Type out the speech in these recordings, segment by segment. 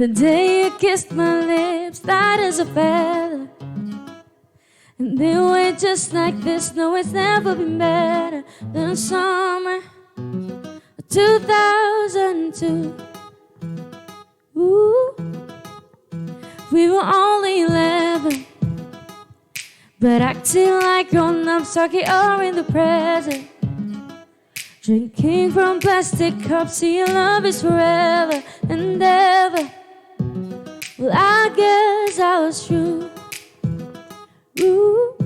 The day you kissed my lips, light as a feather. And then we're just like this. No, it's never been better than summer 2002. Ooh. We were only 11, but acting like grown-ups, talking all in the present. Drinking from plastic cups, see love is forever and ever. Well, I guess I was true. Ooh.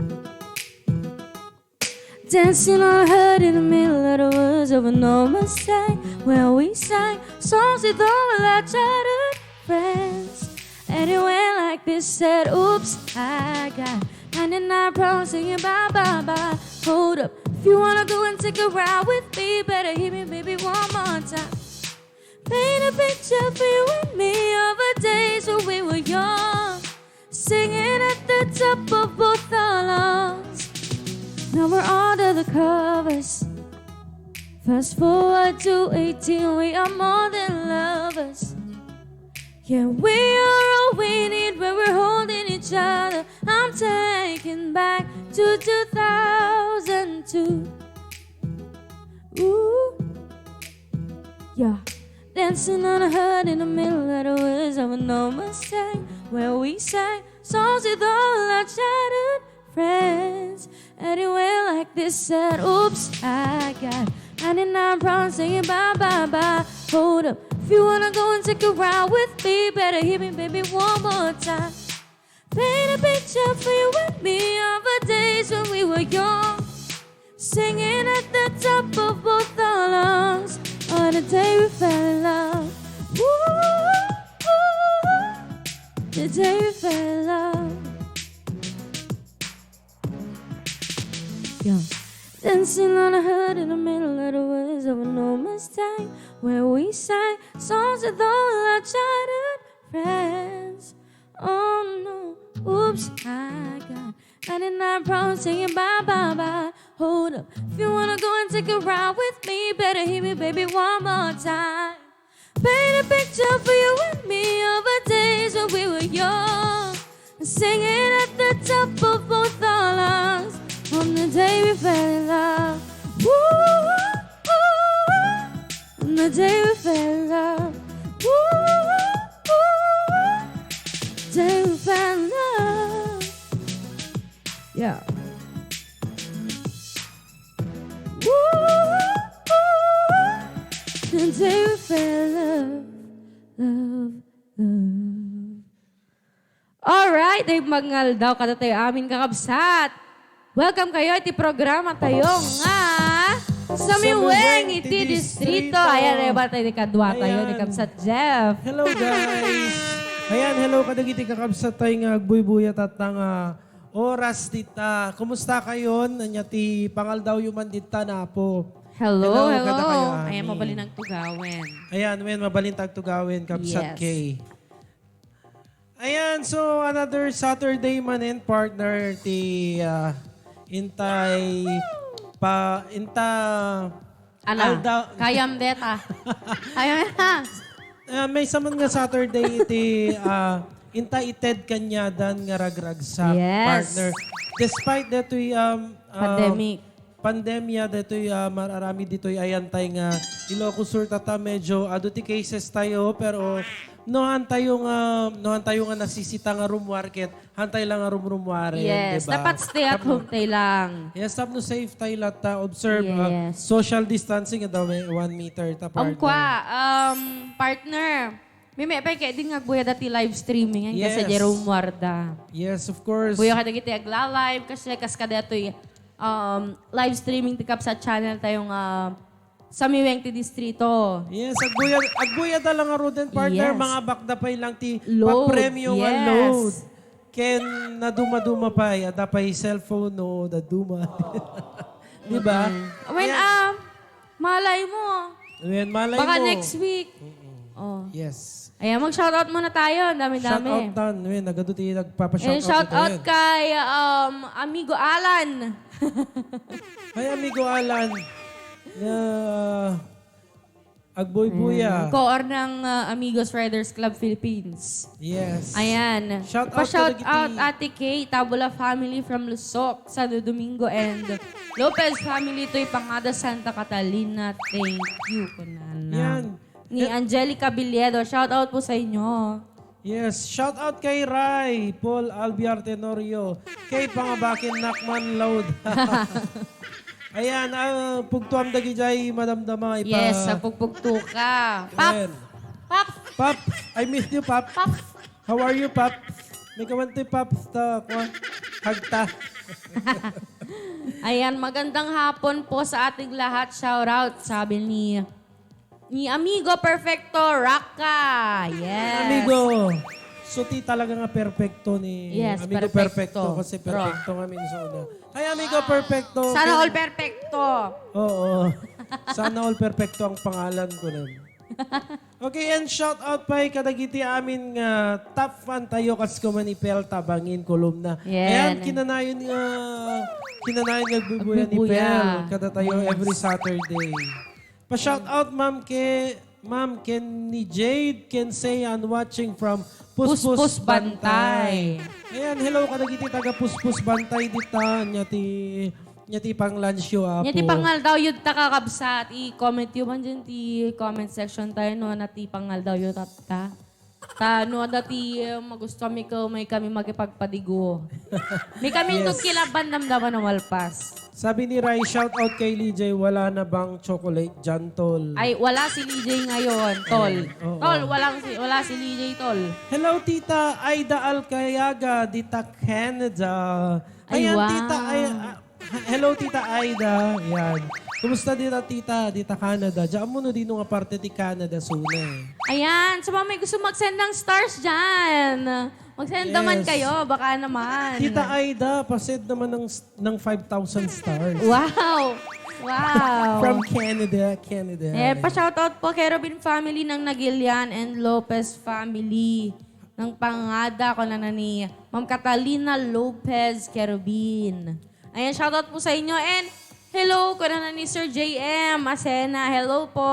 Dancing on her in the middle of the woods of an old Mustang, where we sang songs with all of our childhood friends. And it went like this, said, oops, I got 99 problems singing bye, bye, bye. Hold up, if you wanna go and take a ride with me, better hit me, baby, one more time. Paint a picture for you and me of the days when we were young, singing at the top of both our lungs. Now we're under the covers. Fast forward to 18, we are more than lovers. Yeah, we are all we need when we're holding each other. I'm taken back to 2002. Ooh, yeah. Dancing on a hood in the middle of the woods of an old Mustang, where we sang songs with all our childhood friends. And it went like this, said, oops, I got 99 problems singing bye, bye, bye. Hold up, if you wanna go and take a ride with me, better hit me, baby, one more time. Paint a picture for you and me of the days when we were young, singing at the top of both our lungs. On the day we fell in love. Woo, woo, the day we fell in love. Yeah. Dancing on a hood in the middle of the woods of an old Mustang, where we sang songs with all our childhood friends. Oh no, oops, I got 99 problems singing bye, bye, bye. Hold up, if you wanna go and take a ride with me, better hit me, baby, one more time. Paint a picture for you and me of the days when we were young, singing at the top of both our lungs. On the day we fell in love. Woo, woo, woo. On the day we fell in love. Woo, woo, woo. Day we fell in love. Yeah. Woo, woo. The day we fell in love. Love, love. Alright, ay magngal daw kada tayo amin kakabsat. Welcome kayo iti programa tayo nga sa miweng iti distrito. Ayan, ba tayo ni kadwa tayo ni Kabsat Jeff. Hello guys! Ayan, hello kadagiti kakabsat tayo nga agbuybuya at nga oras dita. Kumusta kayo? Nanya ti pangal daw yuman dita na po. Hello. kada kayo, Ayan, Ami. mabalin ang tugawin. Ayan, mabalintag tugawin, Kabsat Yes. K. Ayan, so another Saturday man and partner ti Intay Ana, Alda- kayam deta. Ayun na. may saman nga Saturday iti Intay ited kanya dan nga ragrag sa Yes. partner. Despite detoy Pandemic. pandemya detoy mararami ditoy ayantay nga Ilocos Sur tata medyo ti cases tayo pero nohan tayo nga nasisita nga room market hantay lang nga room market Yes, diba? dapat stay at home tayo lang. Yes, tap no safe tayo lahat observe Yes. social distancing daw 1 meter ta Ang partner. kwa, partner, may pa kaya din nga buya dati live streaming yan kasi Yes. Jerome Warda. Yes, of course. Buya ka dagiti agla-live kasi kada ito'y live streaming tikap sa channel tayong sa miweng ti distrito. Yes, agbuya da lang nga roden partner, Yes. mga bakda pa lang ti Load, pa-premyo nga yes. load. Ken na duma-duma pa, ada pa cellphone no, da duma. Di ba? When, malay mo. When malay Baka mo. next week. Oh. Yes. Ayan, mag-shoutout muna tayo. Ang Shout dami-dami. out dan. When nagaduti nagpapa-shout And out. shout ito, out yan. kay Amigo Alan. Hi amigo Alan. Agboy-buya. Co-or ng Amigos Riders Club Philippines. Yes. Ayan. Shout out Pa-shout Kadagiti. out Ate Kay, Tabula family from Lusok, Santo Domingo, and Lopez family to Pangada Santa Catalina. Thank you, Kunana. Yan. Ni Angelica Billedo, shout out po sa inyo. Yes. Shout out kay Rai, Paul Albiar Tenorio, kay Pangabakin Nakman Loud. Ayan, pugtuam dagi jay madamdama ipa. Yes, sa pugpugto ka. Pap! Ayan. Pap! Pap, I miss you, Pap. Pap! How are you, Pap? May kamanti, Pap. Hagta. Ayan, magandang hapon po sa ating lahat. Shout out, sabi ni Amigo Perfecto Raka. Yes. Amigo. Suti talaga nga perfecto ni Yes, Amigo perfecto. Kasi perfecto nga minsan. Hi, Amigo Perfecto. Sana all perfecto. Oo. Sana all perfecto ang pangalan ko nun. Okay, and shout out pa kadagiti amin nga top fan tayo kas kumanipel tabangin kolumna. Yan. Ayan, kinanayon nga bubuya ni Agbubuya. Pel. Kada tayo every Saturday. Pa-shout out, Ma'am Ken ni Jade Ken Sayan watching from Puspus Bantay. Ayan, hello kadagiti taga Puspus Bantay dita nyati pang lunch yo apo. Nya ti pangal daw yun takakabsat. I-comment yun man dyan ti comment section tayo no na ti pangal daw yun ta. No dati magusto may kami magipagpadigo. May kami Yes. kilaban damdaman ng walpas. Sabi ni Rai, shout out kay Lijay, wala na bang chocolate dyan, tol? Ay, wala si Lijay ngayon, tol. Oo. Tol, wala si Lijay, tol. Hello, Tita Aida Alcayaga, Dita Canada. Ay, Ayan, wow. Hello, Tita Aida. Yan. Kumusta Tita Canada? Diyan mo no din nga parte ti Canada suna eh. Ayan, sa mga may gusto mag-send ng stars dyan. Mag-send naman Yes. kayo, baka naman. Tita Aida, pasend naman ng 5,000 stars. Wow! Wow! From Canada. Pa-shoutout po kay Robin family ng Nagilian and Lopez family ng Pangada ko na ni Ma'am Catalina Lopez Kerubin. Ayan, shoutout po sa inyo. And hello ko na ni Sir JM Asena. Hello po.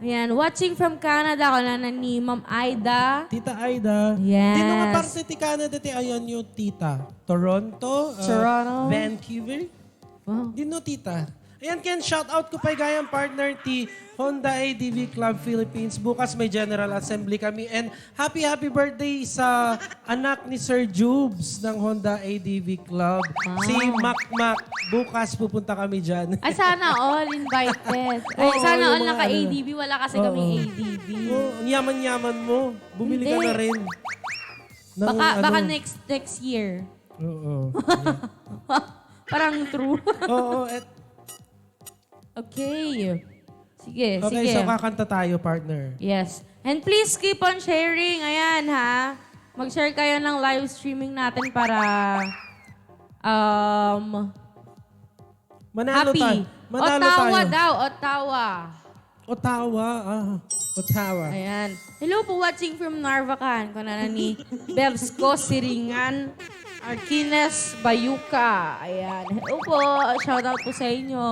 Ayan, watching from Canada ko na ni Ma'am Aida. Tita Aida. Yes. Dino nga parte ti Canada ti ayan yung tita. Toronto. Toronto. Vancouver. Wow. Dino tita. Ayan, Ken, shout out ko pa gayang partner ti Honda ADV Club Philippines. Bukas may General Assembly kami. And happy birthday sa anak ni Sir Jubes ng Honda ADV Club. Si Mac. Bukas pupunta kami dyan. Ay, sana all invited. Ay, Oo, sana yung all mga naka-ADV. Wala kasi Oo. kami ADV. Oh, ang yaman-yaman mo. Bumili ka Hindi. na rin. Ng Baka ano. next year. Oo. Parang true. Oo. Okay. Sige, Okay, sige. so kakanta tayo, partner. Yes. And please keep on sharing. Ayan, ha. Mag-share kayo ng live streaming natin para Manalo happy. tayo. Manalo Ottawa tayo. daw, Ottawa. Ottawa. Ayan. Hello po watching from Narvacan. Kung na ni Bevsco Siringan Arquines Bayuka. Ayan. Hello po. Shoutout po sa inyo.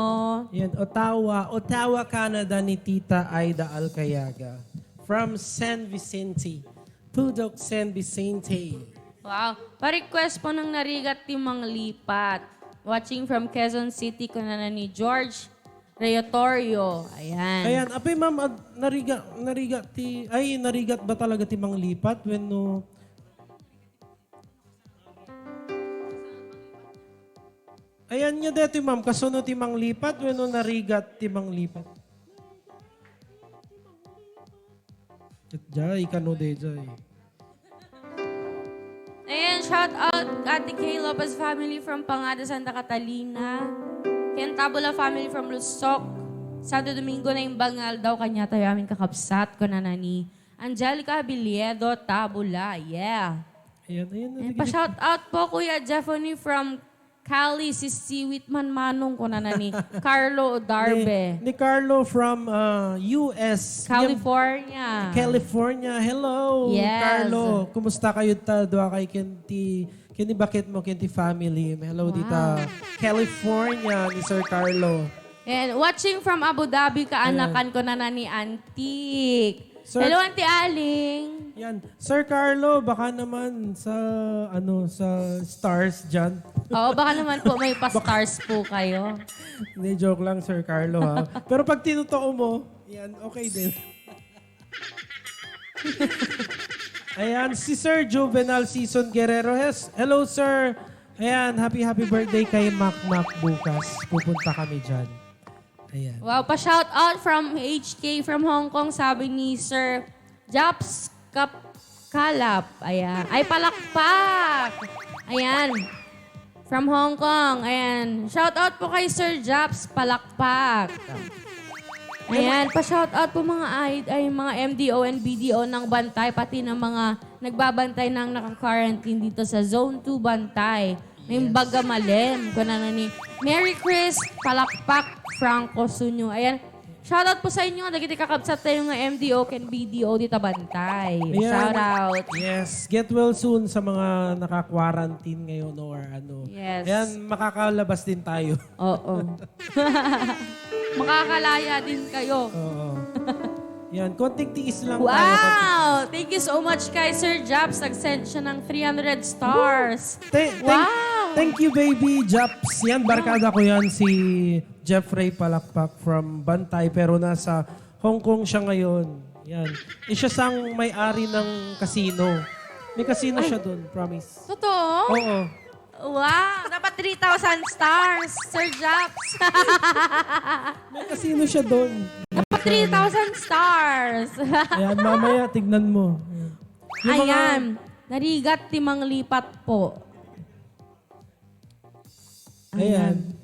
Yan, Ottawa, Canada ni Tita Aida Alcayaga. From San Vicente. Pudok San Vicente. Wow. Pa-request po ng Narigat Timang Lipat. Watching from Quezon City ko na ni George Reotorio. Ayan. Ayan, apay ma'am, narigat ba talaga timang lipat when no... Ayan niya dito ma'am, kasuno timang lipat when no narigat timang lipat. At jay, kano de jay. Ayan, shout out Ate Kay Lopez family from Pangada, Santa Catalina. Ken Tabula family from Lusok. Santo Domingo na yung bangal daw kanya tayo amin kakapsat ko na ni Angelica Billedo Tabula. Yeah. Ayan. And pa-shout out po Kuya Jeffony from Cali, si Whitman Manong ko na ni Carlo Darbe. Ni Carlo from US. California. Hello, Yes. Carlo. Kumusta kayo ta? Doa kay Kenti bakit mo Kenti family. Hello Wow. dita. California ni Sir Carlo. And watching from Abu Dhabi, kaanakan ko na ni Antique. Sir- Hello, Auntie Aling. Yan. Sir Carlo, baka naman sa stars dyan. Oo, baka naman po may pa-stars po kayo. Hindi, joke lang, Sir Carlo, ha? Pero pag tinutoo mo, yan, okay din. Ayan, si Sir Juvenal Season Guerrero. Yes. Hello, sir. Ayan, happy birthday kay Mac bukas. Pupunta kami dyan. Ayan. Wow, pa-shout out from HK from Hong Kong, sabi ni Sir Japs Kalap. Ayan. Ay, palakpak. Ayan. From Hong Kong. Ayan. Shout out po kay Sir Japs Palakpak. Ayan, pa-shout out po mga mga MDO and BDO ng Bantay, pati ng mga nagbabantay ng naka-quarantine dito sa Zone 2 Bantay. May Bagamalim. Kunana ni Merry Chris Palakpak Franco Sunyo. Ayan, shout out po sa inyo. Dagiti kakabsat tayo ng MDO and BDO dito Bantay. Ayan. Shout out. Yes. Get well soon sa mga naka-quarantine ngayon or ano. Yes. Ayan, makakalabas din tayo. Oo. Makakalaya din kayo. Oo. Yan, konting tiis lang tayo. Wow! Thank you so much kay Sir Japs. Nag-send siya ng 300 stars. Wow! Thank you, baby Japs. Yan, barkada ko yan si Jeffrey Palakpak from Bantay pero nasa Hong Kong siya ngayon. Yan. Siya sang may-ari ng casino. May casino siya doon, promise. Totoo? Oo. Wow! Dapat 3,000 stars, Sir Japs. May casino siya doon. Dapat 3,000 stars. Ayan, mamaya tignan mo. Yung mga- Ayan. Narigat timang lipat po. Ayan.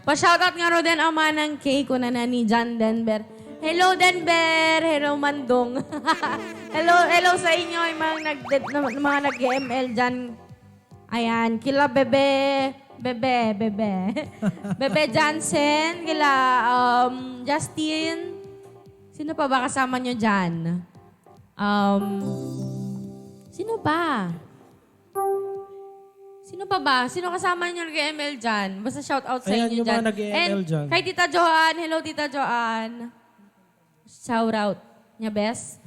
Pa-shoutout nga ro din ang manang cake ko na ni John Denver. Hello, Denver! Hello, Mandong. hello sa inyo, yung mga nag-ML dyan. Ayan, kila Bebe Jansen, kila Justin. Sino pa ba kasama nyo dyan? Sino pa? Sino pa ba? Sino kasama nyo nag-ML dyan? Basta shout out sa Ayan, inyo yung dyan. mga nag-ML dyan. Kay Tita Joanne. Hello, Tita Joanne. Shout out. Nya, best?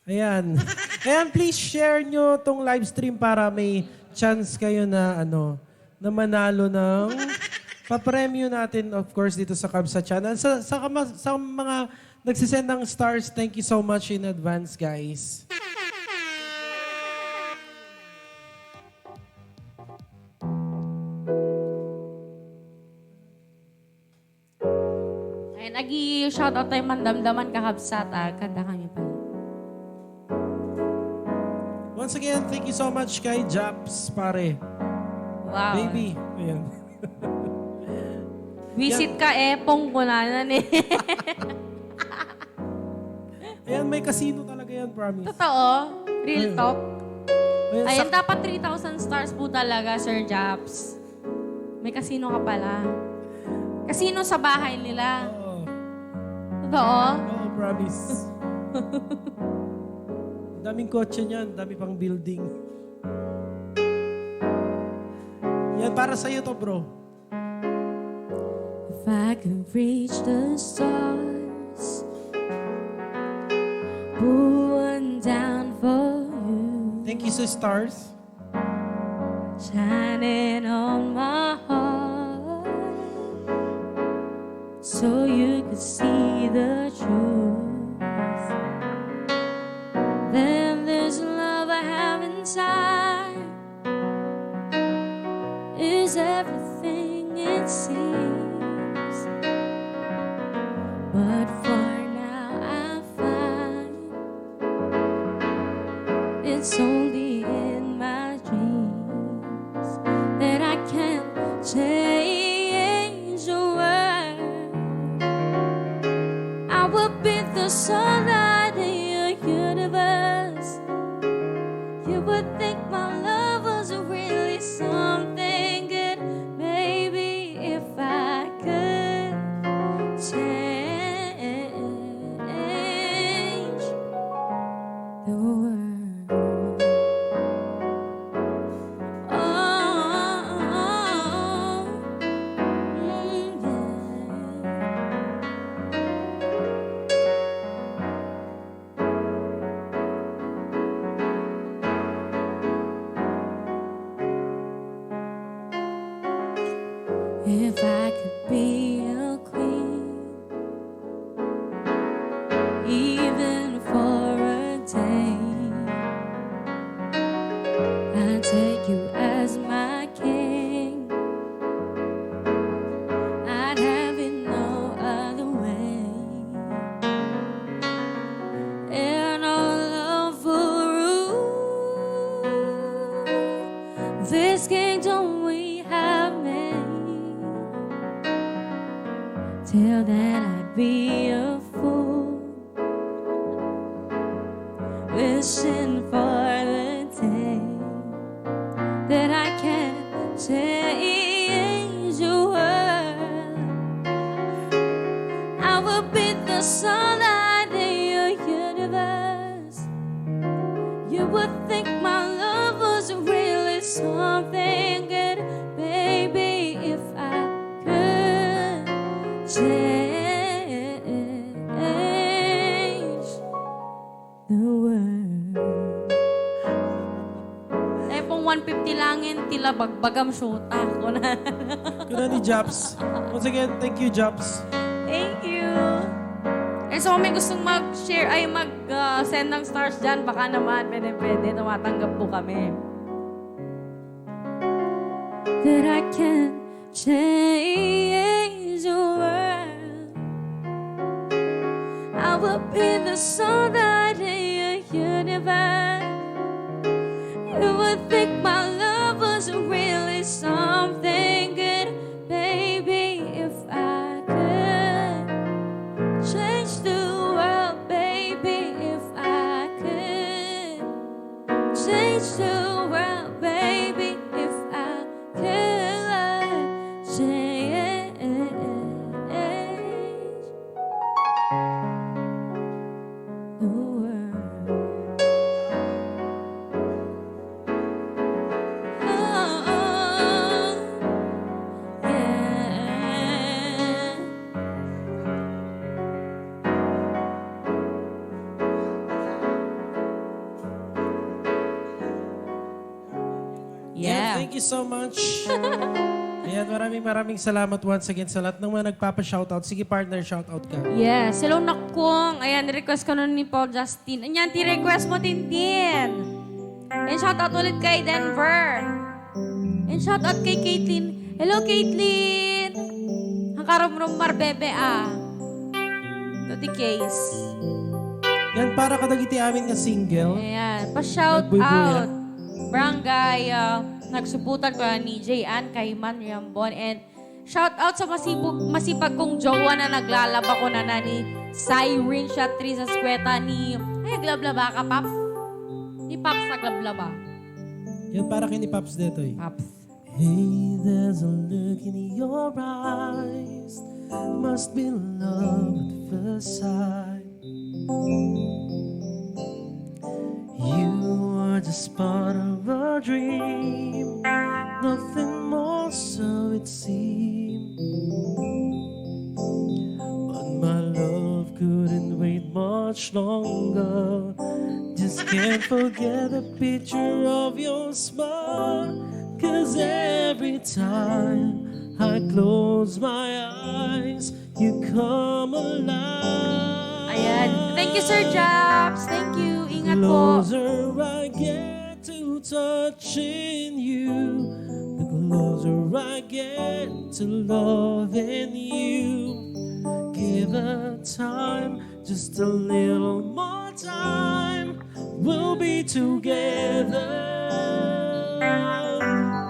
Ayan. Ayan, please share nyo tong live stream para may chance kayo na na manalo ng papremyo natin, of course, dito sa Kabsa Channel. Sa mga nagsisend ng stars, thank you so much in advance, guys. Ayan, shout out tayo mandamdaman kakabsat. Kanta kami pa. Once again, thank you so much kay Japs, pare. Wow. Baby. Ayan. Visit ka pong kunanan Ayan, may casino talaga yan, promise. Totoo. Real talk. Ayan, Ayan, dapat 3,000 stars po talaga, Sir Japs. May casino ka pala. Casino sa bahay nila. Oo. Totoo? Oo, promise. Daming kotse niyan, dami pang building. Yan, para sa'yo to, bro. If I could reach the stars, pull one down for you, Thank you sa stars. shining on my heart, so you could see the truth. Then there's love I have inside, is everything it seems. But for now I find it's only in my dreams that I can change the world. I will be the sunlight in your universe. You would think my love was really something good. Maybe if I could change the world. Oh, feel that I'd be a fool, wishing for the day that I can change the world. I will be the sunlight in your universe. You would think my love was really something good, baby, if I could change the world. Eh, pong 150 langin, tila bagbagam syuta ko na. Kuna ni Japs. Once again, thank you, Japs. Thank you. Eh, so may gustong mag-share, ay mag-send ng stars dyan, baka naman, pwede, tumatanggap po kami. That I can change the world. I will be the sunlight in your universe. You would think my love was really something good, baby, if I could change the world, baby, if I could change the world, baby, if I could change the world. Yeah. Thank you so much. Ayan, maraming salamat once again sa lahat ng mga nagpapa-shoutout. Sige, partner, shoutout ka. Yes. Hello, Nakong. Ayan, request ko nun ni Paul Justin. Ayan, request mo, Tintin. And shoutout ulit kay Denver. And shoutout kay Caitlyn. Hello, Caitlyn. Ang karum-rumar, bebe, To the case. Yan, para kadagiti amin nga single. Ayan, pa-shout Nagbubuya. out. Barangay, nagsubutan ko ni J.Ann, Kayman, Riambon, and shout out sa masipag kong jowa na naglalaba ko na ni Cyrene Shatri sa skweta ni... Ay, naglablaba ka, Paps? Ni Paps naglablaba. Yan, para kay ni Paps dito eh. Paps. Hey, there's a look in your eyes. Must be love at first sight. You are just part of a dream, nothing more, so it seems. But my love couldn't wait much longer. Just can't forget the picture of your smile. 'Cause every time I close my eyes, you come alive. Ayan. Thank you, Sir Japs. Thank you. Ingat po. Closer I get to touching you, the closer I get to loving you. Give it time, just a little more time, we'll be together.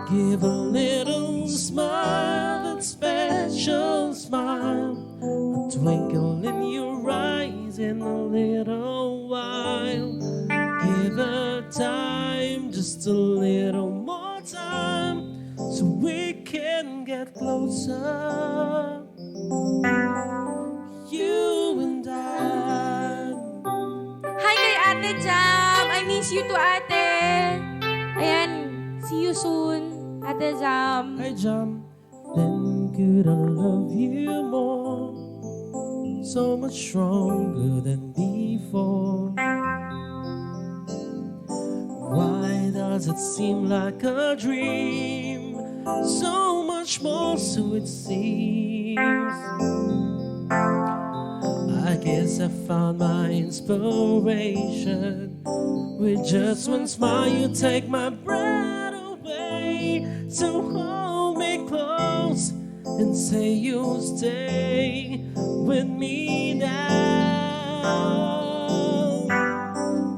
Give a little smile, that special smile, a twinkle in your eyes in a little while. Give her time, just a little more time, so we can get closer. You and I. Hi kay Ate Jam. I miss you to Ate. Ayan. See you soon, Ate Jam. Hi, Jam. Then could I love you more, so much stronger than before? Why does it seem like a dream? So much more, so it seems. I guess I found my inspiration. With just one smile, you take my breath away. So hold me close and say you'll stay with me now.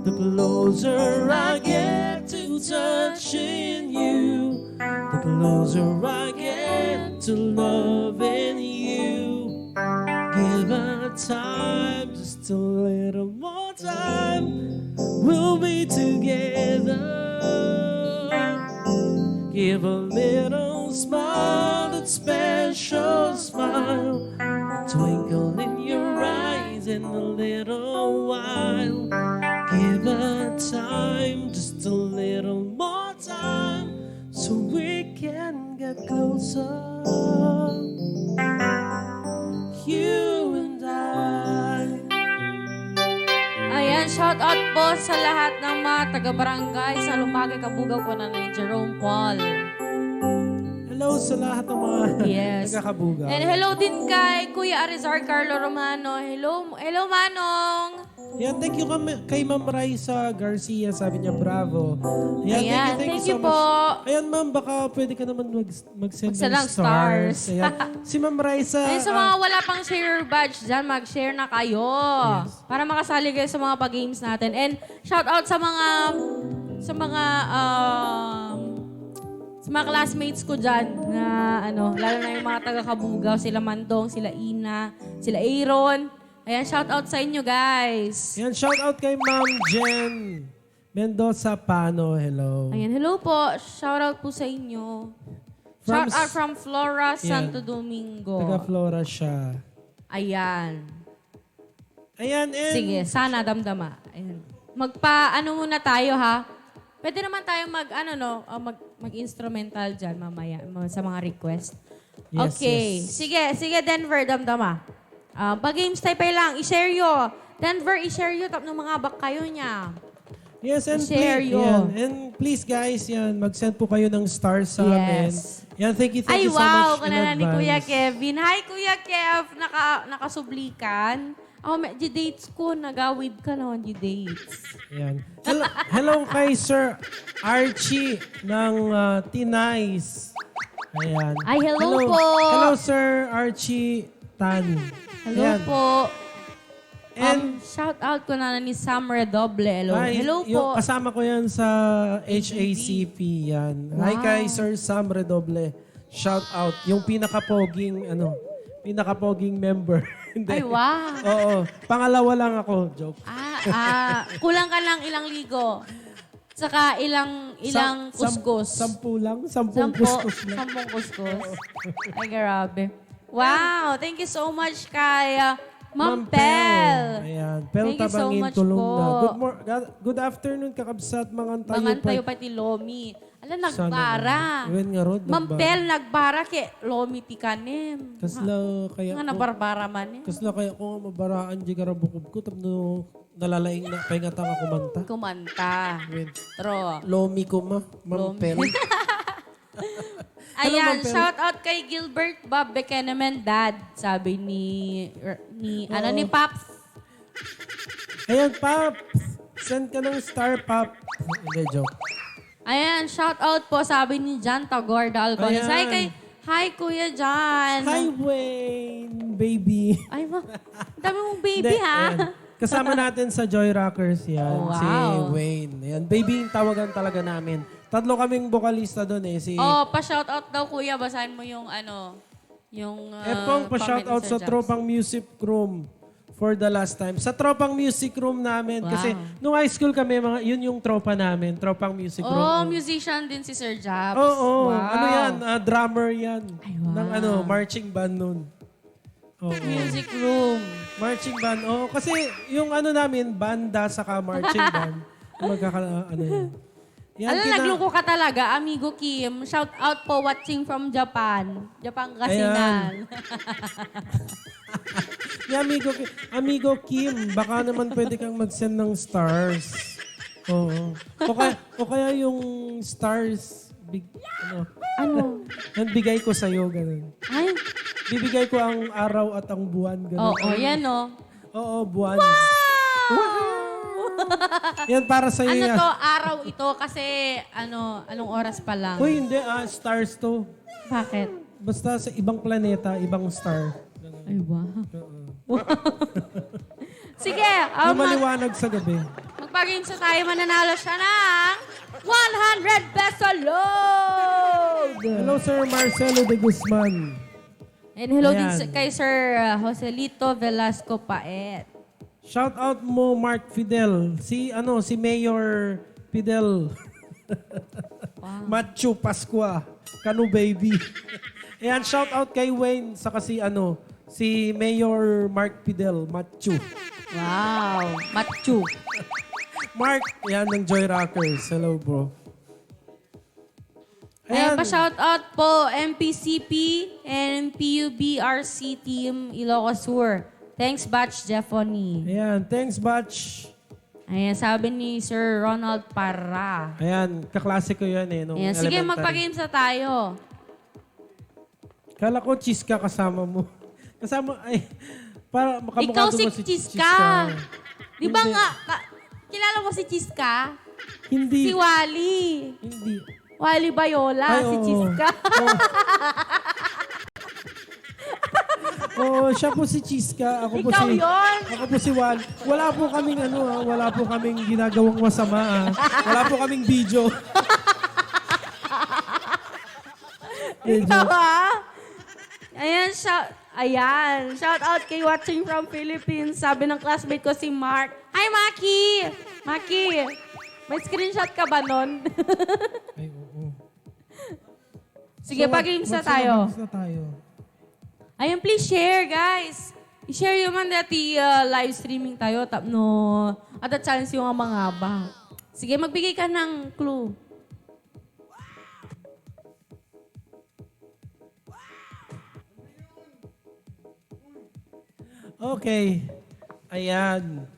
The closer I get to touching you, the closer I get to loving you. a time, just a little more time, we'll be together. Give a little smile, that special smile, twinkle in your eyes in a little while. Give a time, just a little more time, so we can get closer. You and I. Ayan, shout out po sa lahat ng mga taga-barangay sa Lumagay, Kabugaw ko na ni Jerome Paul. Hello sa lahat ng mga Yes. nagkakabuga. And hello din kay Kuya Arizar Carlo Romano. Hello Manong! Yan, thank you kay Ma'am Raisa Garcia. Sabi niya, bravo. Yan, Ayan, thank you so po. much. Ayan, ma'am, baka pwede ka naman mag-send Magsa ng lang stars. stars. Ayan. Si Ma'am Raisa. Ayun, sa mga wala pang share badge dyan, mag-share na kayo. Para makasali kayo sa mga pag-games natin. And shout out sa mga classmates ko dyan na lalo na yung mga taga-Kabugaw, sila Mandong, sila Ina, sila Aaron. Ayan, shout out sa inyo guys. Yan, shout out kay Ma'am Jen Mendoza Pano. Hello. Ayan, hello po. Shout out po sa inyo. From Shout out from Flora, Yan. Santo Domingo. Taga Flora siya. Ayan. Ayan, and... Sige, sana damdama. Ayan. Muna tayo ha. Pwede naman tayo mag-instrumental dyan mamaya sa mga request. Yes, Okay. yes. Sige Denver, damdama. Pag-games tayo pa lang, i-share yo. Denver, i-share yo tap ng mga bak kayo niya. Yes, and Share please, yun. yan. And please guys, yan, mag-send po kayo ng stars sa amin. Yes. Yan, thank you Ay, so wow! much in Kanana ni Kuya advance. Kevin. Hi, Kuya Kev! Nakasublikan. Medyo dates ko. Nagawid ka na on dates. Yan. Hello kay Sir Archie ng Tinice. Ayan. Ay, hello po. Hello Sir Archie Tan. Hello Ayan. po. And Shout out ko na ni Sam Redoble. Hello yung po. kasama ko yan sa HACP. Yan. Hi Wow. kay Sir Sam Redoble. Shout out. Yung pinakapoging member. Hindi. Ay, wow. Oo. Pangalawa lang ako. Joke. Kulang ka lang ilang ligo. Saka ilang kuskus. 10 lang? 10 kuskus lang. 10 kuskus. Ay, grabe. Wow! Thank you so much kay Ma'am Pel. Ayan. Pel Thank you so Tabangin much tulong po. na. Good afternoon, kakabsat. Mangantayo Mangantayo pa ti Lomi. Nagbara. Iwen nga rod. Ma'am Pel, nagbara kay Lomi ti kanem. Kasla kaya Nga ko. nabarbara man eh. Kasla kaya ko nga mabaraan di karabukob ko. Tapno nalalaing na pahingatang ako manta. Kumanta. Iwen. Tro. Lomi ko ma. Ma'am Lomi. Pel. Ayan, Ma'am Pel. shout out kay Gilbert Bob Bekenemen, Dad. Sabi ni Paps. Ayan, Pop. Send ka ng star, Pop. Hindi, joke. Ayan, shout out po sabi ni John Tagorda Alcones. Ayan. Hi Kuya John. Hi, Wayne, baby. Ay, dami mong baby Hindi, ha. ayan. Kasama natin sa Joy Rockers yan, Oh, wow. si Wayne. Ayan, baby yung tawagan talaga namin. Tatlo kaming vokalista doon eh. Si Pa-shout out daw Kuya, basahin mo yung Epong pa-shoutout sa Tropang Music Room for the last time. Sa Tropang Music Room namin. Wow. Kasi nung high school kami, yun yung tropa namin. Tropang Music Room. Musician din si Sir Jobs. Oo. Wow. Ano yan? Drummer yan. Ay, wow. Ng marching band nun. Oo. Music room. Marching band. Oo. Kasi yung namin, banda saka marching band. Yun. Yan, Nagloko ka talaga, Amigo Kim. Shout out po watching from Japan. Japan Kasinan. Amigo Kim, baka naman pwede kang mag-send ng stars. Oo. O kaya yung stars, Ano? bigay ko sa'yo, ganun. Ay, Bibigay ko ang araw at ang buwan, ganun. yan o. Oo, buwan. Wow! Yan para sa'yo yan. Araw ito kasi anong oras pa lang. Uy, hindi. Stars to. Bakit? Basta sa ibang planeta, ibang star. Ay, wow. Sige, Yung maliwanag sa gabi. magpag-games na tayo, mananalo siya ng 100 peso load! Hello, Sir Marcelo de Guzman. And hello din Ayan. kay Sir Joselito Velasco Paet. Shout out mo Mark Fidel. Si Mayor Fidel. Machu Pascua. Kanu baby. Ayan, shout out kay Wayne sa si Mayor Mark Fidel, Machu. Wow, Machu. Mark, yan ng Joy Rockers. Hello, bro. Ayan pa shout out po MPCP and PUBRC Team Ilocos Sur. Thanks Batch Jeffony. Ayan, thanks, Batch. Ayan, sabi ni Sir Ronald Parra. Ayan, kaklase ko yan nung Ayan, sige, elementary. magpa-games na tayo. Kala ko Chiska kasama mo. Para makamukha Ikaw mo si Chiska. Di ba Hindi. nga, kilala mo si Chiska? Hindi. Si Wally. Hindi. Wally Bayola, Ay, si oo. Chiska. Oo, siya po si Chiska. Ikaw yun. Ako po si Juan. Wala po kaming ginagawang masama. Wala po kaming video. Ikaw ha? Ayan, shout out kay watching from Philippines. Sabi ng classmate ko si Mark. Hi, Maki! Maki, may screenshot ka ba nun? Ay, oo. Sige, pag-games na tayo. Mag-games na tayo. Ayun, please share, guys. I-share yung man dati live streaming tayo. Tapno, at the chance yung mga ba. Sige, magbigay ka ng clue. Okay. Ayan.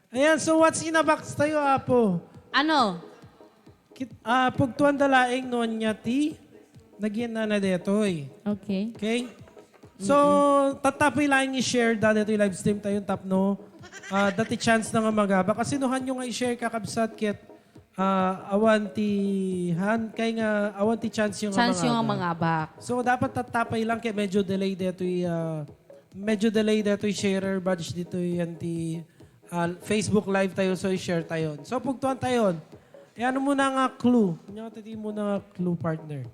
Ayan, so what's in a box tayo, Apo? Ano? Pugtuan dalaing noon niya ti, nagyan na detoy. Okay. Okay? So, tatapoy lang i-share dati ito live stream tayo tapno. Dati chance na nga magaba. Kasi nuhan nyo nga i-share kakabsat kit awantihan. Kaya nga awanti chance yung Chance yung magaba. mga bak. So, dapat tatapay lang kaya medyo delay dito sharer badge dito yan ti Facebook live tayo so i-share tayo. So, pugtuan tayo. Ano muna nga clue. Titi muna nga clue partner.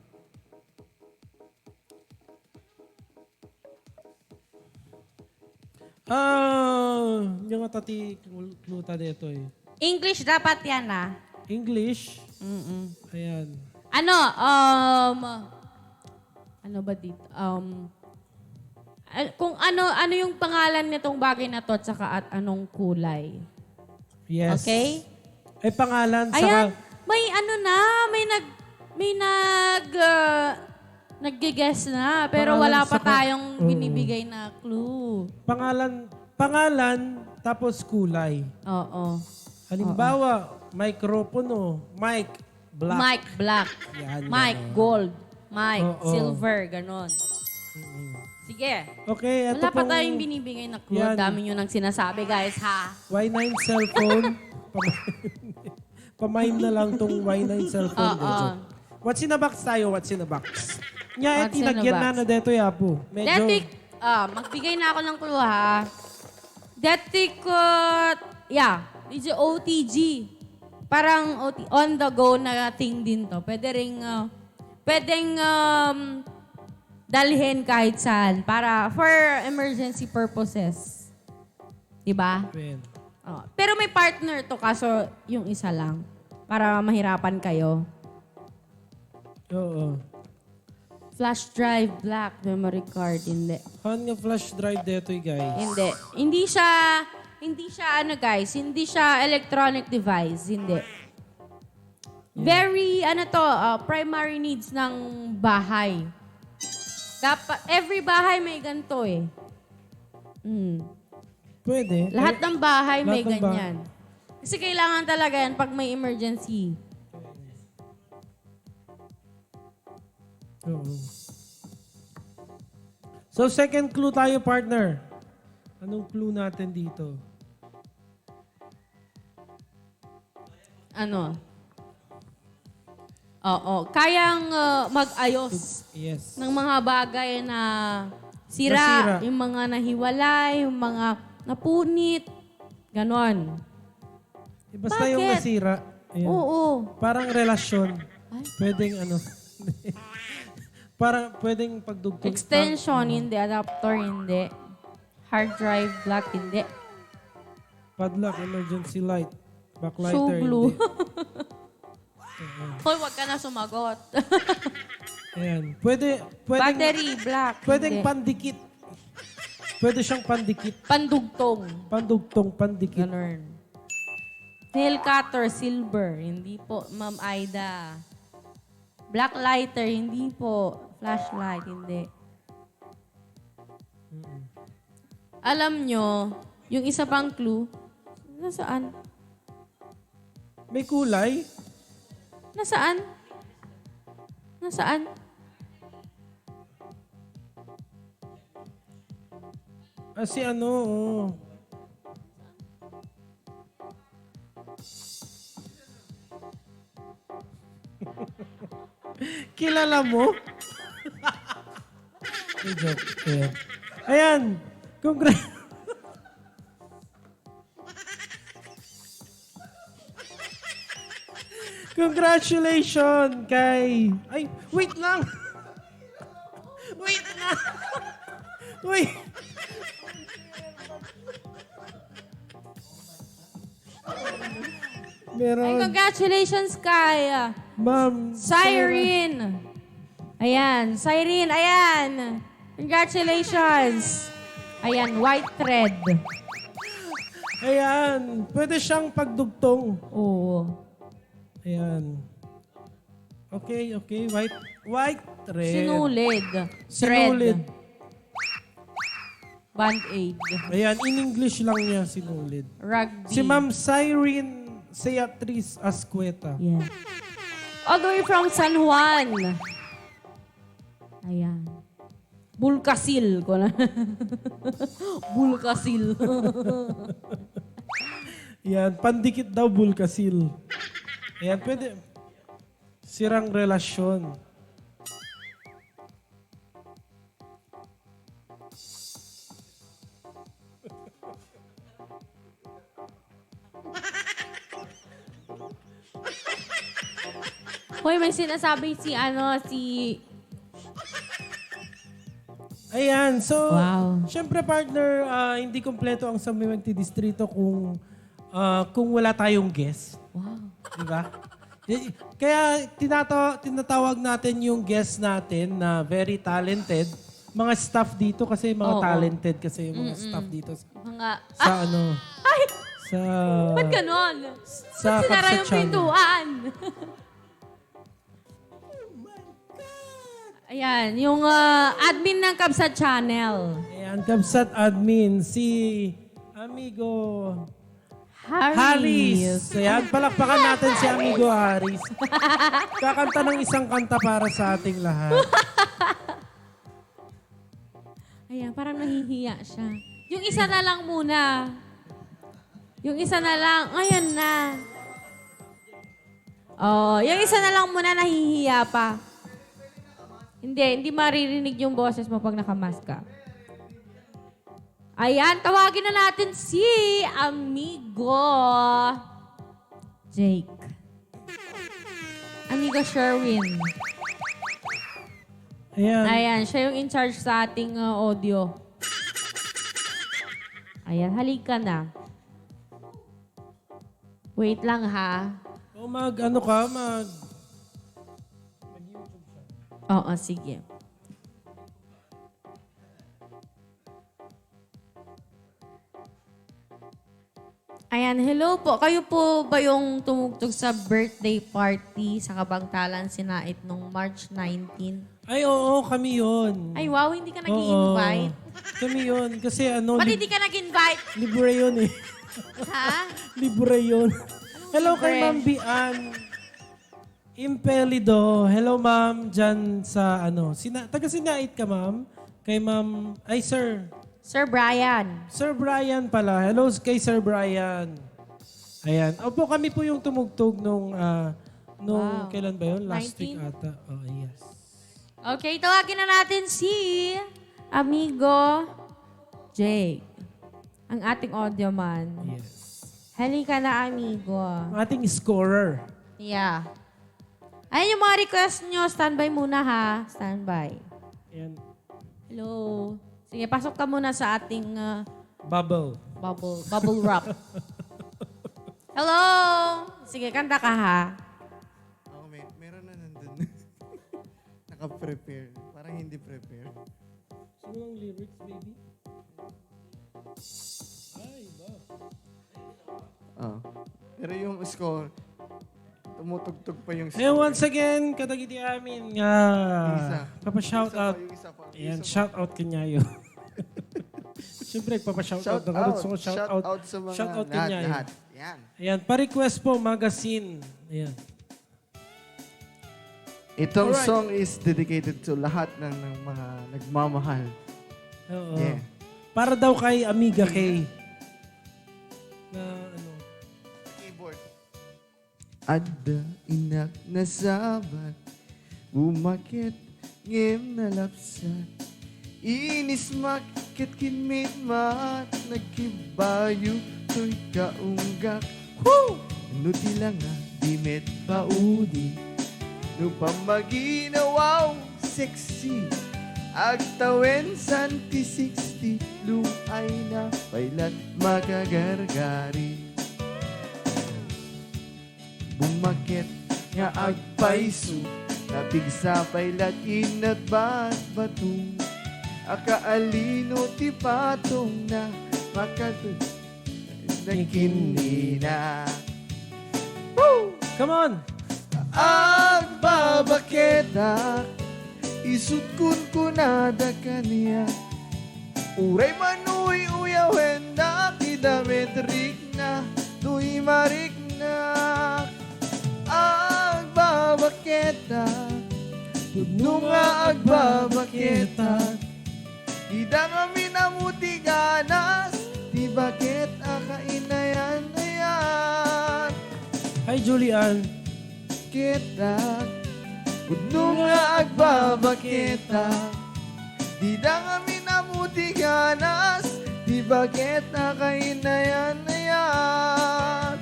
Yung tati clue ta dito eh. English dapat yan ah. English. Mm-mm. Ayan. Ano ba dito? Kung ano yung pangalan nitong bagay na to at saka at anong kulay. Yes. Okay? Ay pangalan Ayan, saka nag-guess na, pero Pangalan wala pa saka- tayong binibigay na clue. pangalan tapos kulay. Oo. Halimbawa, mikropono, mic black. Mike Black. Yan, Mike ganon. Gold. Mike Oo. Silver. Ganon. Sige. Okay, ito Wala pa pong tayong binibigay na clue. Yan. Dami nyo nang sinasabi, guys, ha? Y9 cellphone. Pamain na lang tong Y9 cellphone. Oo. Medyo. What's in a box tayo? What's in a box? Nya, What's in a tinagyan box? na deto yapo. Medyo, Detik, magbigay na ako ng clue, ha? Detik, medyo OTG. Parang on the go na thing din to. Pwedeng dalhin kahit saan para for emergency purposes. Diba? Ayan. Oh. Pero may partner to kaso yung isa lang. Para mahirapan kayo. Oo. Flash drive, black, memory card, hindi. Han nga flash drive deto guys. Hindi. Hindi siya guys, hindi siya electronic device, hindi. Very, primary needs ng bahay. Dapat, every bahay may ganito eh. Pwede. Lahat ng bahay may lahat ng ganyan. Kasi kailangan talaga yan pag may emergency. Oo. So second clue tayo partner. Anong clue natin dito? Ano? Oo. Kayang mag-ayos Yes. ng mga bagay na sira, Nasira. yung mga nahiwalay, yung mga napunit, ganon. Basta yung Bakit? nasira. Ayan. Oo. Parang relasyon. Ay. Pwedeng Para pwedeng pagdugtong. Extension, hindi. Adapter, hindi. Hard drive, black, hindi. Padlock, emergency light. Shoe Backlighter, glue. hindi. Hoy, wag ka na sumagot. Ayan. Pwedeng, Battery, black, pwedeng hindi. pandikit. Pwede siyang pandikit. Pandugtong. Pandugtong, pandikit. Ganun. Nail cutter, silver. Hindi po, Ma'am Aida. Black lighter, hindi po. Flashlight, hindi. Alam nyo, yung isa pang clue, nasaan? May kulay. Nasaan? Nasaan? Si ano, oh. Kilala mo? May joke. Ayan. Ayan. Congratulations kay... Ay, wait lang! Wait lang! Wait! Ay, Meron. congratulations kay Ma'am. Cyrene. Ayan, Cyrene, ayan. Congratulations. Ayan, white thread. Ayan. Pwede siyang pagdugtong. Oo. Ayan. Okay. White thread. Sinulid. Sinulid. Band-aid. Ayan, in English lang niya sinulid. Rugby. Si Ma'am Cyrene Seatriz Ascueta. Yeah. All the way from San Juan. Ayan. Bulkasil ko na. Bulkasil. Ayan, pandikit daw bulkasil. Ayan, pwede. Sirang relasyon. Hoy, may sinasabi si Ayan, so, Wow. syempre partner, hindi kompleto ang Samimagti Distrito kung wala tayong guest. Wow. Diba? Kaya tinatawag natin yung guest natin na very talented. Mga staff dito kasi mga Oo. talented kasi yung mga staff dito Mga... sa ano, Ay! sa Ba't ganon? sa Ba't sinara Kabsat yung Channel. pintuan? Ayan, yung admin ng Kabsat Channel. Ayan, Kabsat admin, si Amigo Haris. Ayan, palakpakan natin si Amigo Haris. Kakanta ng isang kanta para sa ating lahat. Ayan, parang nahihiya siya. Yung isa na lang muna. Yung isa na lang. Ayan na. Oh, yung isa na lang muna nahihiya pa. Hindi maririnig yung boses mo pag nakamask ka. Ayan, tawagin na natin si Amigo Jake. Amigo Sherwin. Ayan. Ayan, siya yung in charge sa ating audio. Ayan, halika na. Wait lang ha. O ano ka, Oo, sige. Ayan, hello po. Kayo po ba yung tumugtog sa birthday party sa Kabangtalan Sinait nung March 19? Ay, oo, kami yun. Ay, wow, hindi ka nag-invite? Kami yun. Kasi Ba't hindi ka nag-invite? libre yun eh. Ha? Libre yun. Hello kay libre? Ma'am Bian Impelido. Hello ma'am, dyan sa taga Sinait ka ma'am? Kay ma'am, sir. Sir Brian. Sir Brian pala. Hello kay Sir Brian. Ayan. Opo, kami po yung tumugtog nung Wow. kailan ba yun? Last 19? week ata. Oh, yes. Okay, tawagin na natin si Amigo Jake. Ang ating audio man. Yes. Halika na, amigo. Ang ating scorer. Yeah. Ayan yung mga request nyo. Standby muna ha. Standby. Ayan. Hello. Sige, pasok ka muna sa ating Bubble. bubble wrap. Hello! Sige, kanta ka ha. Ako, meron na nandun. Naka-prepare. Parang hindi prepare. Sino ang lyrics, baby? Ay, ba? Oh. Pero yung score, tumutugtog pa yung And once again, kadagiti amin nga. Isa. Papa-shout out. Yung isa pa. Ayan, shout out kanyayo. Siyempre, papa-shout out. Shout out. Nakaroon ko shout out. sa mga Shout out kanyayo. lahat. Yan. Ayan, pa-request po, magazine. Ayan. Itong Alright. song is dedicated to lahat ng mga nagmamahal. Oo. Yeah. Para daw kay Amiga Kay. Na ano. Keyboard. Adda inak na sabat, bumakit ngem na lapsat. Inis makit kinmit mat, nagkibayo to'y kaunggak. Woo! Nuti lang nga, di met paudi. No pamaginawaw, sexy. Agtawen santi 60, luay na pailat makagargari. Bumakit nga agpaiso, napigsa pailat inat bat batung. Akaalino ti patong na makatun nagkinina. Woo! Come on! Agbabaketa, isut kun kunada kaniya. Uray manuy uyawen na kidametrik na, tuy marik na. Agbabaketa, tudno nga agbabaketa. Ida kami namuti ganas, di bakit akainayan na yan. Hi, Julian. Kita, tudno nga agbabaketa. Di da kami namuti ganas, di bakit akainayan na yan.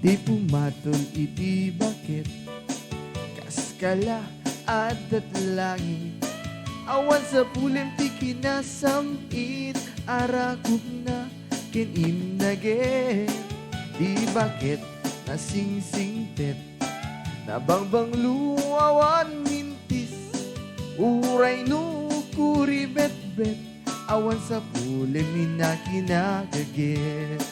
Di pumatol iti bakit, kaskala adat langit. Awan sa pulim ti kinasamit, arakup na kinim na get. Di bakit nasingsingtet, nabangbang luawan mintis, uray no kuri bet-bet, awan sa pulim minakinagaget.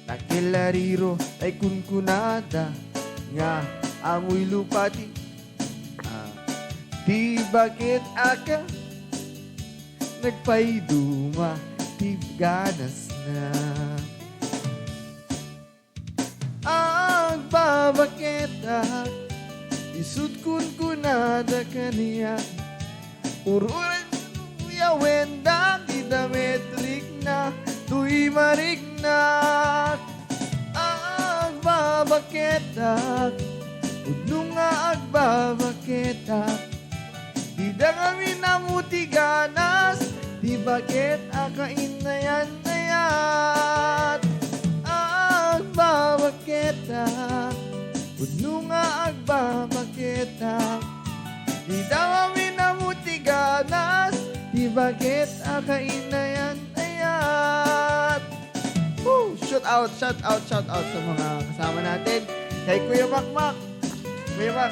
Nakilariro ay kunkunada, nga amoy lupati. Di bakit aka nagpaiduma, di ganas na. Ang babaketa, isut kun kunada kaniya. Ururan yawenda, di dametrik na, tuy marik na. Ang babaketa, udno nga agbabaketa. Di da kami namuti ganas, di bakit akain na yan na yan. Agbabaketa, udno nga agbabaketa. Di da kami namuti ganas, di bakit akain na yan na yan. Woo! Shout out sa mga kasama natin. Kay Kuya Makmak. Kuya Mak,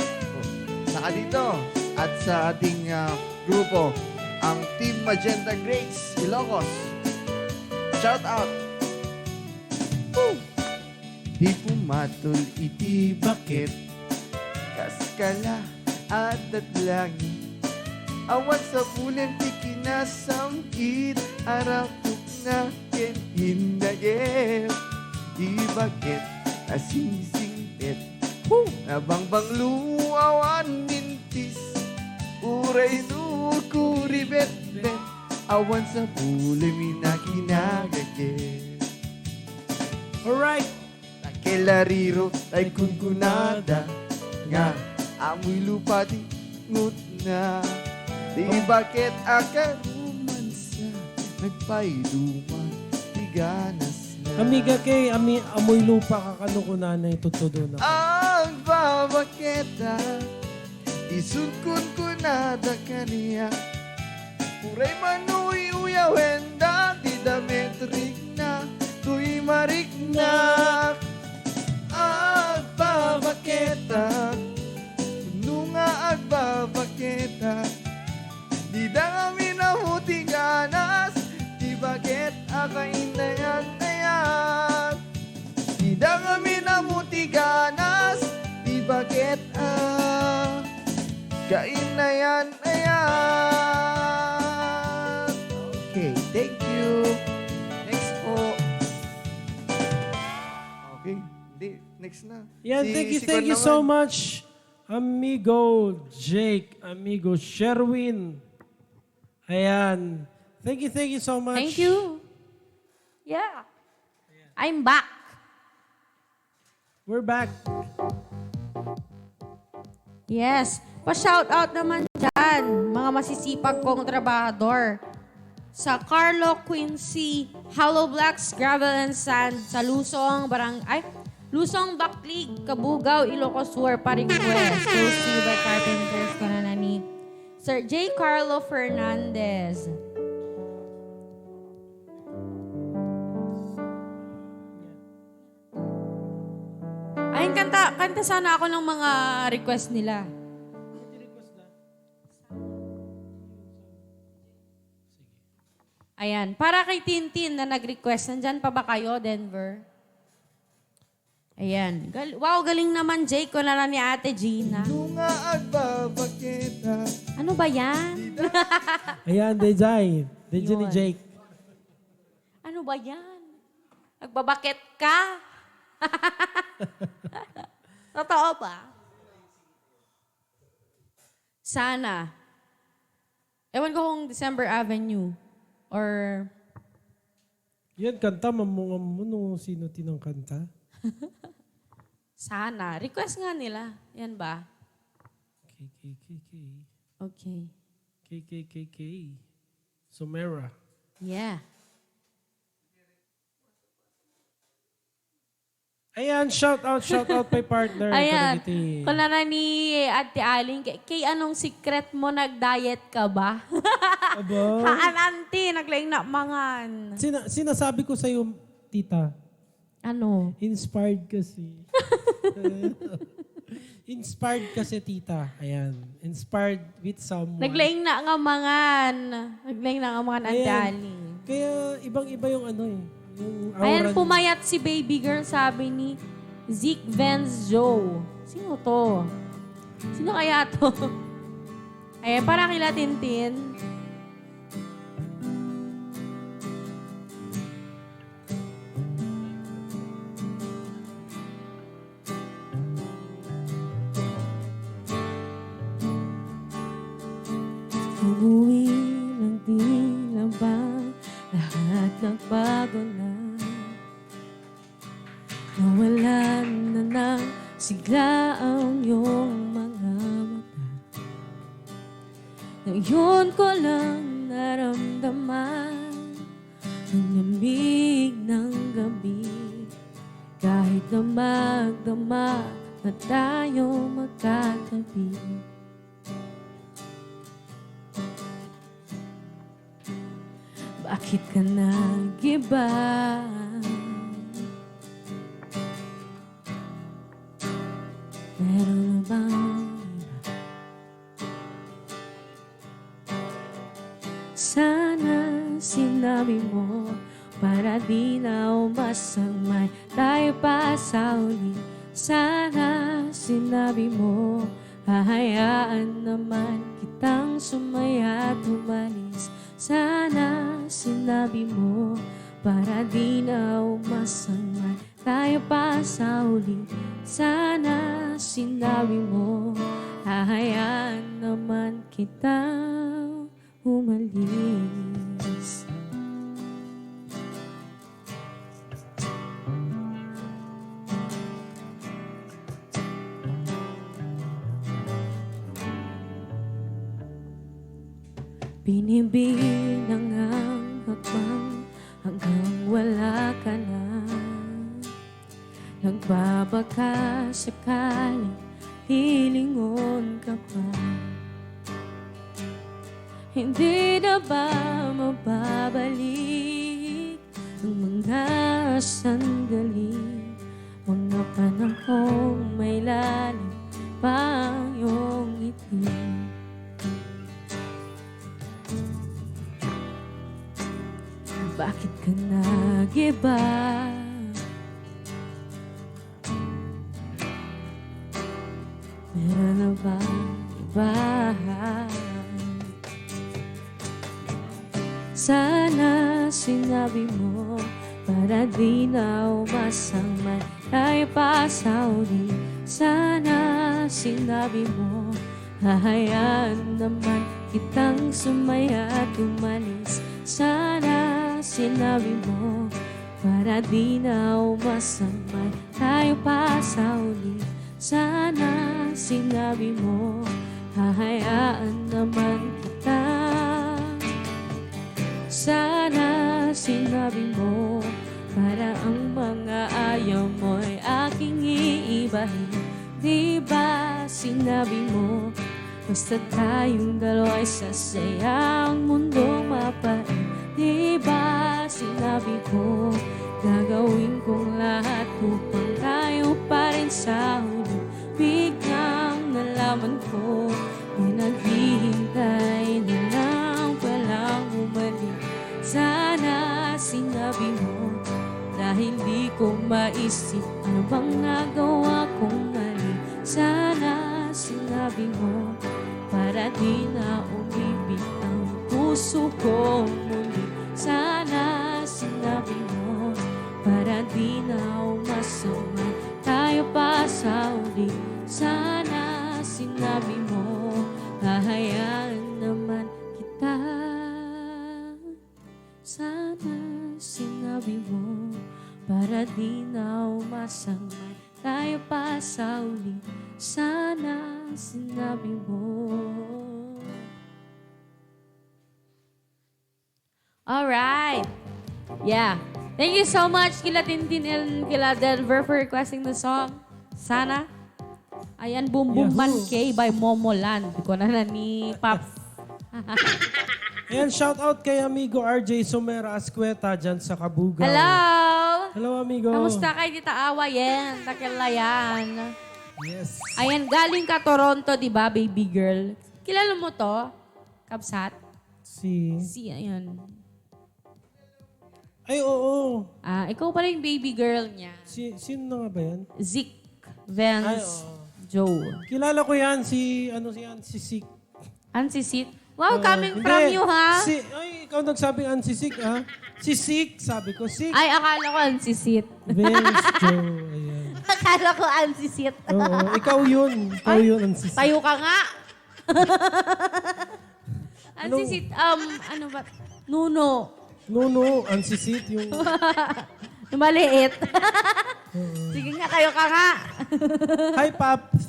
saka dito. At sa ating grupo, ang Team Magenta Grace Ilocos. Shout out! Woo! Di pumatol iti bakit, kaskala adat langit. Awan sa pulen ti kinasamkit, arakuk na ken hinagem. Di bakit nasingsingtet, nabangbang luawan mintis. Uray no kuri bet-bet, awan sa pulim minakinagagit. Alright. Nakilariro ay kunkunada, nga amoy lupa di ngut na. Di bakit aka rumansa, nagpaiduma, di ganas na. Amiga kay, amoy lupa kakano ko nanay tutudo na. Ang babaketa, isungkun ko na da kaniya. Uray manuy uya wenda, di dametrik na, tuy marik na. Ang babaketa, kuno nga ang babaketa, di da kami nahuting ganas, di bakit akain na yan na yan. Di da kami namuti ganas, di bakit kain na yan na yan. Okay, thank you. Next po. Okay, hindi, next na. Yan, thank you so much. Amigo Jake, amigo Sherwin. Ayan. Thank you so much. Thank you. Yeah. I'm back. We're back. Yes. Pa-shoutout naman dyan, mga masisipag kong trabahador. Sa Carlo Quincy, Hollow Blocks, Gravel and Sand, sa Lusong Baklig, Kabugaw, Ilocos Sur, pa-request. Close to you by Carpenters, kana ni Sir J. Carlo Fernandez. Ayun, kanta sana ako ng mga request nila. Ayan, para kay Tintin na nag-request. Nandyan pa ba kayo, Denver? Ayan. Wow, galing naman, Jake. Ko na lang ni Ate Gina. Lunga agbabaketa. Ano ba yan? Ayan, Dejay. Dejay ni Yun. Jake. Ano ba yan? Nagbabakit ka? Totoo ba? Sana. Ewan ko kung December Avenue or Yan, kanta, mamunga mo nung sino tinang kanta. sana. Request nga nila. Yan ba? KKKK. Okay. KKKK. Sumera. Yeah. Ayan, shout out kay partner. Ayan. Kalagiti. Kung na ni Ate Aling, kay anong secret mo nag-diet ka ba? Aba. Haan, auntie, naglaing na mangan. Sinasabi ko sa'yo, tita, Ano? inspired kasi. Inspired kasi, tita. Ayan. Inspired with someone. Naglaing na nga mangan. Naglaing na nga mangan, Ate Ayan. Aling. Kaya ibang-iba yung ano eh. Yung aura Ayan, niya. pumayat si baby girl, sabi ni Zeke Vance Joe. Sino to? Sino kaya to? Ayan, para kila Tintin. Umuwi ng tila bang lahat nagbago na. Nawalan na ng sigla ang iyong mga mata. Ngayon ko lang naramdaman ang lamig ng gabi. Kahit na magdamag na tayo magkatabi. Bakit ka nag-iba? Meron na bang iba? Sana sinabi mo para di na umasamay tayo pa sa uli. Sana sinabi mo hahayaan naman kitang sumaya at umalis. Sana sinabi mo para di na umasamay tayo pa sa uli. Sana sinabi mo hahayaan naman kitang umalis. Binibilang ang hakbang hanggang wala ka na. Nagbabaka sakaling hilingon ka pa. Hindi na ba mababalik ang mga sandali, mga panahong may lalim pa ang iyong ngiti? Bakit ka nag-iba? Meron na ba iba? Sana sinabi mo para di na umasang man tayo pa sa uli. Sana sinabi mo hahayaan naman kitang sumaya at umalis. Sana sinabi mo para di na umasang man tayo pa sa uli. Sana sinabi mo hahayaan naman kita. Sana sinabi mo para ang mga ayaw mo'y aking iibahin. Di ba sinabi mo basta tayong dalawa'y sasaya ang mundong mapain? Di ba sinabi ko gagawin kong lahat upang tayo pa rin sa huli? Biglang nalaman ko may naghihintay na lang palang bumalik. Sana sinabi mo dahil di ko maisip ano bang nagawa kong mali. Sana sinabi mo para di na umibig ang puso ko muli. Sana sinabi mo para di na umasama tayo pa sa uli. Sana sinabi mo hahayaan naman kita. Sana sinabi mo para di na umasama tayo pa sa uli. Sana sinabi mo. Alright. Yeah. Thank you so much kila Tintin and kila Denver for requesting the song. Sana. Ayan, Boom Boom Yahoo! Man K by Momoland. Ko na ni Pops. Ayan, shout out kay amigo RJ Somera Ascueta dyan sa Kabugaw. Hello! Hello, amigo. Kamusta kay Tita Awa? Yan, takila yan. Yes. Ayan, galing ka Toronto, di ba, baby girl? Kilala mo to? Kabsat? Si, ayan. Ay, oo. Ah, ikaw pala yung baby girl niya. Sino na nga ba yan? Zik Ay, Vance oo. Joe. Kilala ko yan, si Sik. Ansisit? Wow, Oo. coming Hindi. from you, ha? Ay, ikaw nagsabing Sik, ha? Si Sik, sabi ko. Sik. Ay, akala ko ansisit. Vince Joe. Ayan. akala ko ansisit. Oo, ikaw yun. Ikaw yun, Sik. Tayo ka nga. Ansisit, ano ba? Nuno. No, Ansisit yung... Yung maliit. Sige nga, tayo ka nga. Hi, Paps.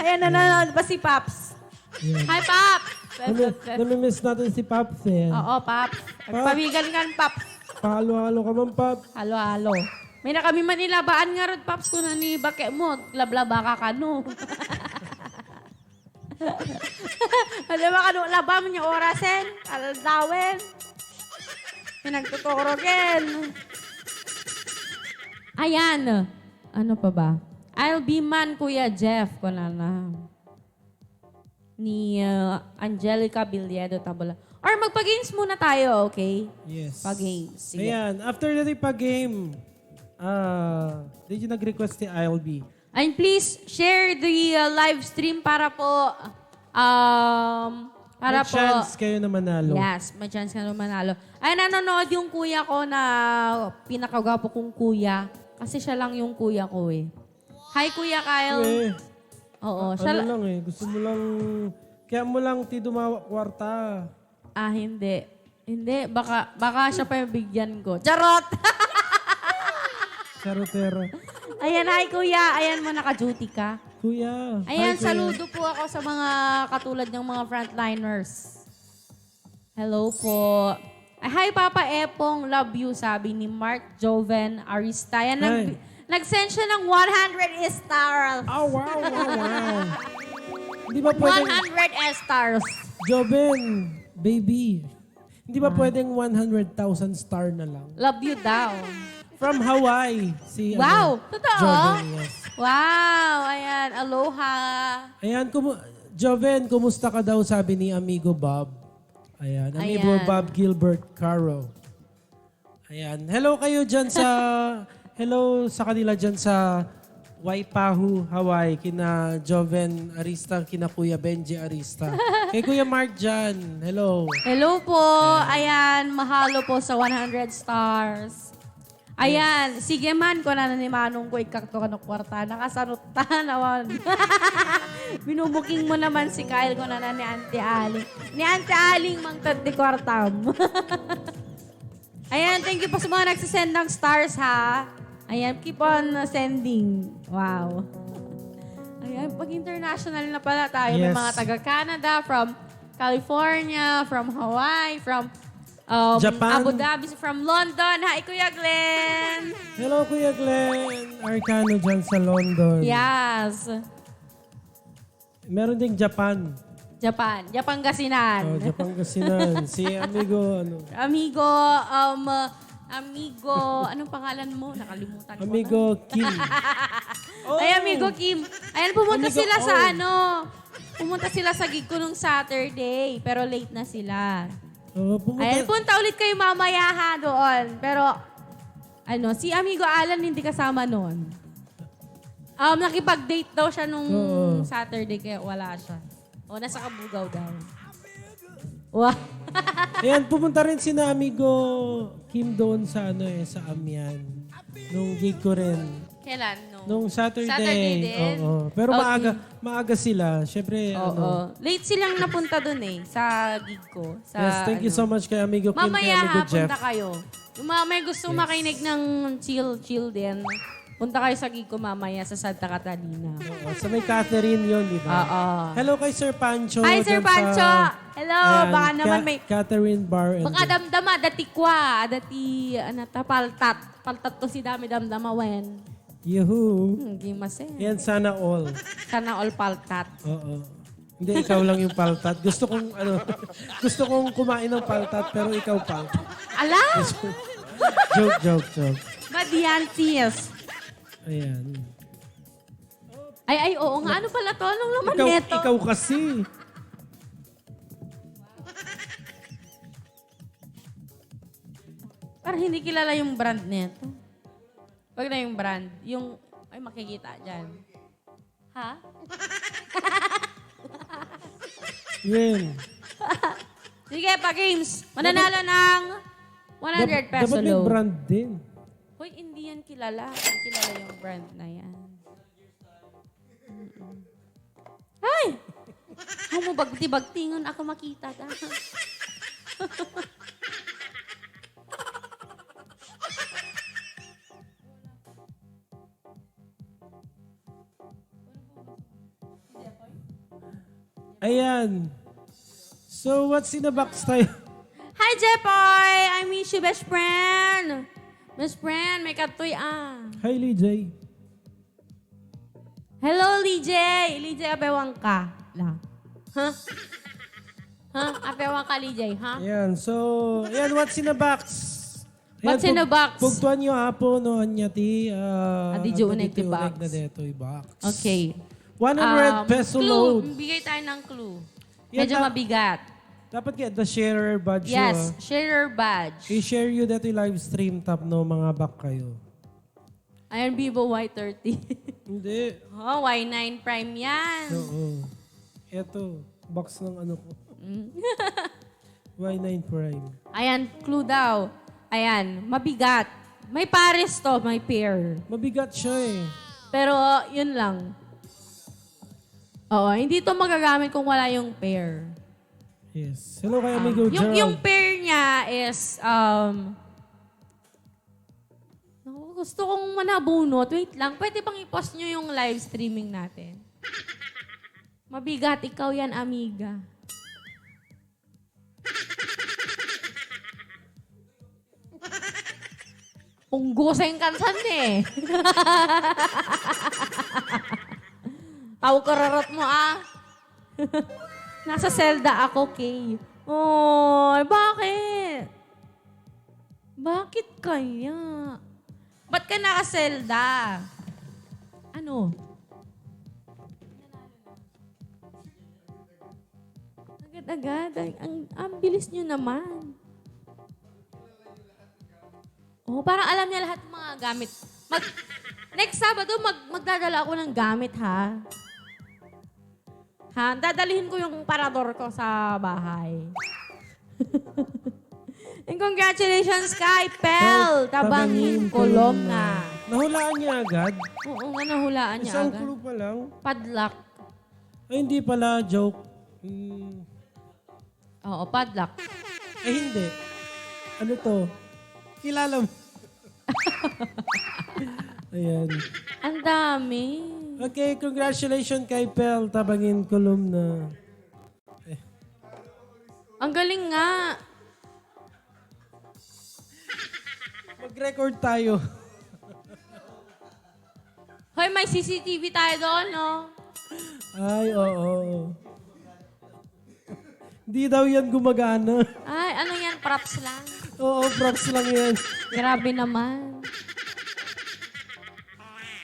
Ayan, nanonood pa si Paps. Yan. Hi, Paps! Namimiss natin si Paps eh. Oo, Paps. Pawigan ka, Paps. Pahalo-halo ka man, Paps. Halo-halo. May na kami manilabaan nga ron, Paps, kung ni bake mo, lablaba ka kano. Alam mo, kano, laba mo niya orasen, aldawen. Pinagtuturogen. Ayan. Ano pa ba? I'll be man, Kuya Jeff. Kuna na. Ni Angelica Biledo Tabula. Or magpa-games muna tayo, okay? Yes. Pa-games. Sige. Ayan, after the pag-game, did you nag-request ni I'll be? And please share the live stream para po May chance kayo na manalo. Yes, may chance ka na manalo. Ay, nanonood yung kuya ko na pinakagwapo kong kuya. Kasi siya lang yung kuya ko eh. Hi, Kuya Kyle. Eh, Oo. ano lang eh, gusto mo lang, kaya mo lang tidumawa kwarta. Hindi. Hindi, baka siya pa yung bigyan ko. Charot! Charotero. Ayan, hi Kuya. Ayan mo, naka-duty ka. Kuya. Ayan, Hi, kuya. saludo po ako sa mga katulad ng mga frontliners. Hello po. Ay, hi, Papa Epong. Love you, sabi ni Mark Joven Arista. Yan, Hi. nag-send siya ng 100 stars. Oh, wow. Hindi ba pwedeng, 100 stars. Joven, baby, hindi ba pwedeng 100,000 star na lang? Love you daw. From Hawaii. Si, Wow! Totoo? Joven, yes. Wow! Ayan, aloha. Ayan, Joven, kumusta ka daw, sabi ni Amigo Bob. Ayan, Amigo Ayan. Bob Gilbert Caro. Ayan, hello kayo dyan sa, hello sa kanila dyan sa Waipahu, Hawaii, kina Joven Arista, kina Kuya Benji Arista. Kay Kuya Mark dyan, hello. Hello po. Ayan, mahalo po sa 100 stars. Ayan, sige man ko na ni Manong ko ikakto ka ng kwarta. Nakasanot ta naman. Binubuking mo naman si Kyle ko na ni Auntie Aling. Ni Auntie Aling mangtad di kwartam. Ayan, thank you po sa mga nagsisend ng stars ha. Ayan, keep on sending. Wow. Ayan, pag international na pala tayo. May Yes. mga taga-Canada, from California, from Hawaii, from Japan. Abu Dhabi, from London. Hi, Kuya Glenn! Hello Kuya Glenn Arcano dyan sa London. Yes. Meron ding Japan. Japan. Japangasinan. Oh, Japan Kasinan. Si Amigo, Amigo, anong pangalan mo? Nakalimutan ko. Amigo Kim. Ay, Amigo Kim. Ayan, pumunta Amigo, sila sa oh. Pumunta sila sa gig ko nung Saturday, pero late na sila. Oh, Ayan, punta ulit kayo mamaya ha doon. Pero, si Amigo Alan hindi kasama noon. Nakipag-date daw siya nung Oo. Saturday, kaya wala siya. O, nasa Kabugaw daw. Wow. Ayan, pumunta rin si na Amigo Kim doon sa sa Amian. Nung gig ko rin. Kailan? No? Nung Saturday. Saturday din? Oo. Pero Okay. maaga sila. Siyempre, Oo. Late silang napunta doon sa gig ko. Sa, Yes, thank you so much kay Amigo Kim, kay Mamaya Amigo ha, Jeff. punta kayo. Yung mga may gusto makinig ng chill din, punta kayo sa gig ko mamaya sa Santa Catalina. Oo, sa may Catherine yun, di ba? Oo. Hello kay Sir Pancho. Hi, Sir dyan Pancho! sa- Hello! Ayan, Baka naman may... Catherine Bar and Baka damdama, dati kwa, dati, paltat. Paltat to si dami damdama wen. Yuhu. Gimase. Yan sana all. Sana all paltat. Oo. Hindi, ikaw lang yung paltat. Gusto kong, gusto kong kumain ng paltat, pero ikaw pa. Ala! Joke. Madiantis. Ayan. Ay, oo nga. Ano pala to? Anong laman neto? Ikaw kasi. Parang hindi kilala yung brand neto. Wag na yung brand. Yung, ay makikita dyan. Ha? Yan. Sige, pa-games. Mananalo ng 100 peso Dapat may load. brand din. Hoy, hindi yan kilala. Hindi kilala yung brand na yan. Ay! Ano mo bagti-bagtingon ako makita ka. Ayan. So, what's in the box tayo? Hi, Jepoy! I miss you, best friend. Best friend, may katoy Hi, Lijay. Hello, Lijay. Lijay, apewang ka. La. Ha? Ha? Apewang ka, Lijay, ha? Ayan. So, ayan, what's in the box? What's in the box? Pugtuan nyo hapo, no, anyati. Adi jo uneg ti box. na deto'y box. Okay. 100 peso clue. load. Bigay tayo ng clue. Yan Medyo na- mabigat. Dapat get the sharer badge Yes, nyo. sharer badge. I-share you dito yung live stream tap no mga back kayo. Iron Vivo Y30. Hindi. Oh, Y9 Prime yan. Oo. Ito, box ng ano ko. Mm. Y9 Prime. Ayan, clue daw. Ayan, mabigat. May pares to, may pair. Mabigat siya eh. Pero, yun lang. Oo, hindi to magagamit kung wala yung pair. Yes. Hello kay amigo Yung Gerald. pair niya is, naku, gusto kong manabunot. Wait lang, pwede bang i-post nyo yung live streaming natin? Mabigat, ikaw yan, amiga. Pungguseng kansan eh. Tao kararot mo ah. Nasa selda ako, Kay. Oh, bakit? Bakit kaya? Ba't ka nakaselda? Ano? Agad-agad. Ang bilis nyo naman. Oh, parang alam niya lahat ng mga gamit. Next Sabado, magdadala ako ng gamit, ha? Ha? Dadalhin ko yung parador ko sa bahay. And congratulations kay Pel Tabangin Colomna. Nahulaan niya agad? Oo nga, nahulaan niya Isang agad. clue pa lang. Padlock. Ay, hindi pala. Joke. Oo, padlock. Ay, hindi. Ano to? Kilala mo. Ayan. Ang dami. Okay, congratulations kay Pel Tabangin Columna. Ang galing nga. Mag-record tayo. Hoy, may CCTV tayo doon, no? Ay, oo. Hindi daw yan gumagana. Ay, ano yan? Props lang. Oo, props lang yan. Grabe naman.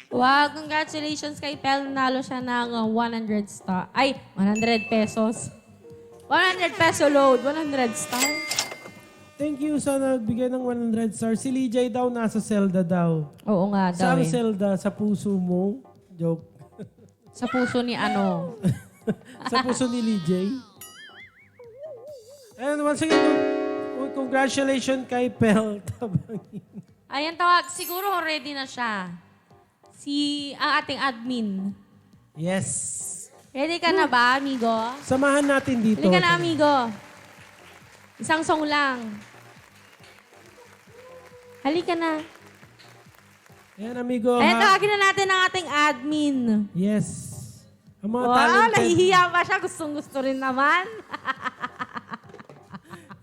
Wow, congratulations kay Pel. Nalo siya ng 100 star. Ay, 100 pesos. 100 peso load. 100 star. Thank you sa nagbigay ng 100 stars. Si Lijay daw nasa Zelda daw. Oo nga daw Saan eh. Zelda? Sa puso mo? Joke. Sa puso ni ano. Sa puso ni Lijay. And once again, congratulations kay Pel Tabangin. Ayan, tawag. Siguro ready na siya. Ang ating admin. Yes. Ready ka na ba, amigo? Samahan natin dito. Ready ka na, amigo? Isang song lang. Halika na. Ayan, amigo. Ayan, ha? tawagin na natin ang ating admin. Yes. Ang mga Wow, talented. nahihiya pa siya. Gustong-gusto rin naman.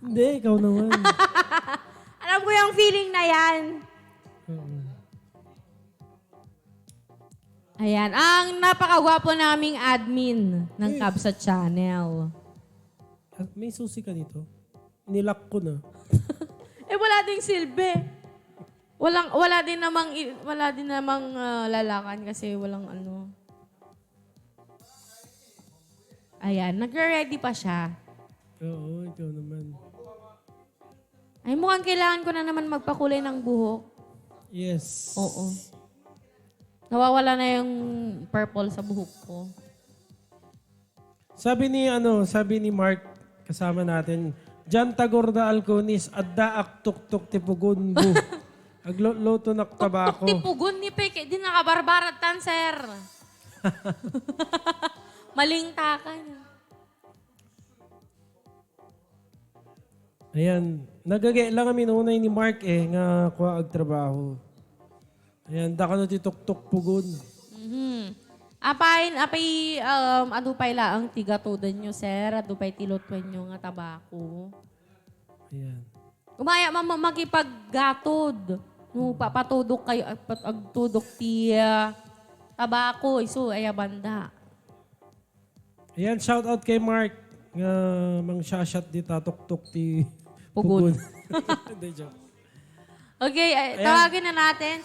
Hindi, ikaw naman. Alam ko yung feeling na yan. Ayan, ang napakagwapo naming admin ng Kabsa Channel. May susi ka dito. Nilock ko na. Wala ding silbi. Wala din namang lalakan kasi walang ano. Ayan, nagre-ready pa siya. Oo, ikaw naman. Ay, mukhang kailangan ko na naman magpakulay ng buhok. Yes. Oo. Nawawala na yung purple sa buhok ko. Sabi ni Mark, kasama natin, Jan Tagorda Alconis, adda ak tuk-tuk tipugun bu. Agloto nak tabako. Tipugon ni Peke, di nakabarbarat tanser. Maling takan. Ayan, nagage lang kami noonay ni Mark nga kuha ag trabaho. Ayan, da ka no ti tuk-tuk pugon. Apay, adupay laang tigatodan nyo, sir. Adupay tilotwen nyo nga tabako. Ayan. Umaya makipaggatod. No, papatudok kayo, agtudok ti tabako. Iso, ay banda. Ayan, shout out kay Mark. Nga mang shashat di tatok-tuk ti Pugon. Hindi, joke. Okay, tawagin na natin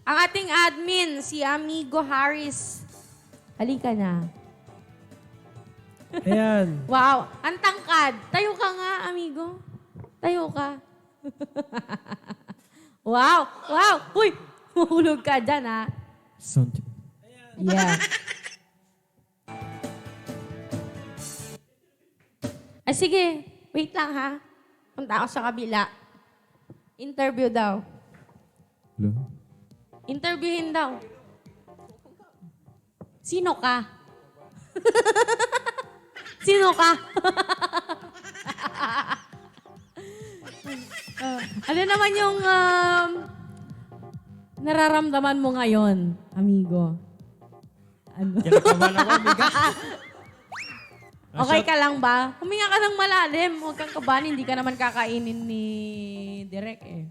ang ating admin, si Amigo Harris. Halika na. Ayan. Wow, ang tangkad. Tayo ka nga, amigo. Tayo ka. Wow, wow. Uy, mahulog ka dyan, ha? Yeah. Ay, sige. Wait lang, ha? Punta ako sa kabila. Interview daw. Hello? Interviewin daw. Sino ka? Sino ka? Ano naman yung nararamdaman mo ngayon, amigo? Ano? Okay ka lang ba? Huminga ka ng malalim. Huwag kang kabahan. Hindi ka naman kakainin ni Direk eh.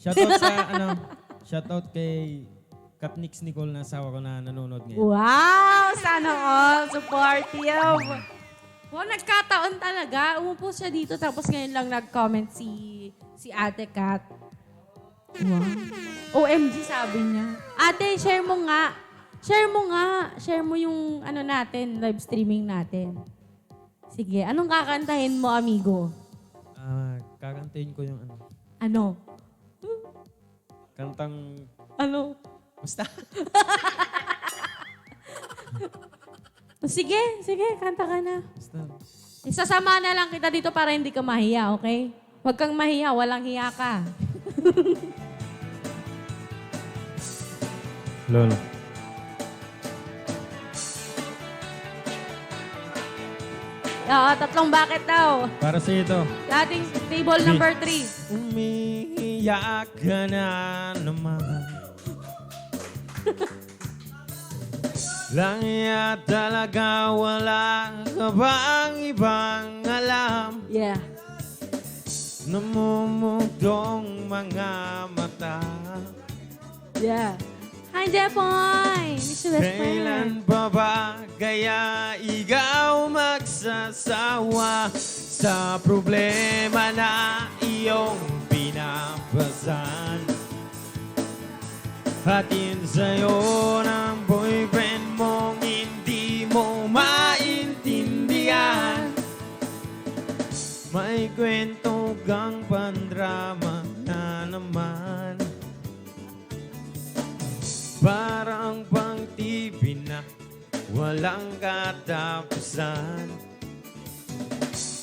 Shoutout sa, shoutout kay Katnix Nicole na asawa ko na nanonood ngayon. Wow! Sana all supportive. Wow, nagkataon talaga. Umupo siya dito tapos ngayon lang nag-comment si Ate Kat. Wow. OMG sabi niya. Ate, share mo nga. Share mo nga. Share mo yung natin, live streaming natin. Sige, anong kakantahin mo, amigo? Kakantayin ko yung Ano? kantang, Ano? basta. Sige, kanta ka na. Basta. Isasama na lang kita dito para hindi ka mahiya, okay? Huwag kang mahiya, walang hiya ka. Lolo. Oo, 3 bucket daw. Para sa ito. Dating table number 3. Umiiyak ka na naman. Langya talaga, wala ka bang ibang alam? Yeah. Namumugdong mga mata. Yeah. Hi, Jepoy! Miss you, best friend. Kailan pa ba kaya ikaw magsasawa sa problema na iyong pinapasan? Hatin sa'yo ng boyfriend mong hindi mo maintindihan. May kwento kang pandrama na naman. Parang pang TV na walang katapusan.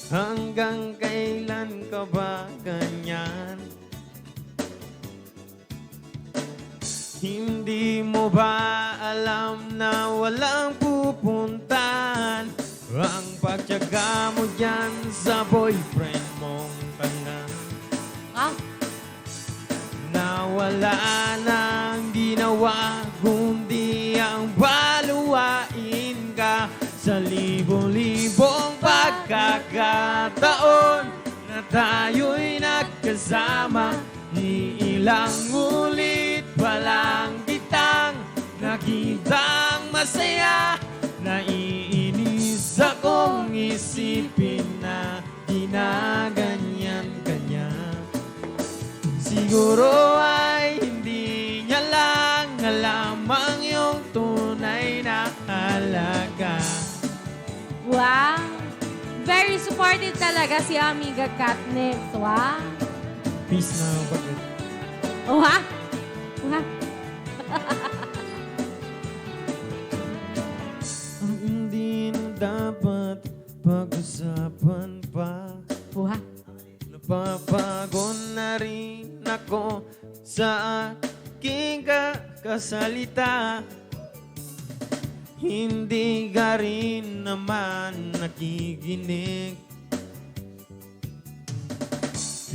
Hanggang kailan ka ba ganyan? Hindi mo ba alam na walang pupuntahan ang pagtiyaga mo dyan sa boyfriend mong tanga? Ah? Na wala nang ginawa kundi ang baluain ka sa libo-libong pagkakataon na tayo'y nagkasama. Iilang ulit pa lang kitang nakitang masaya. Naiinis akong isipin na ginaganyan-ganyan. Siguro ay hindi niya lang alam ang iyong tunay na halaga. Wow! Very supportive talaga si Amiga Katniss. Wow! Peace na bakit? Oh, ha? Oh, ha? Hindi na dapat pag-usapan pa. Oh, ha? Napapagod na rin ako sa aking kasalita. Hindi ka rin naman nakikinig.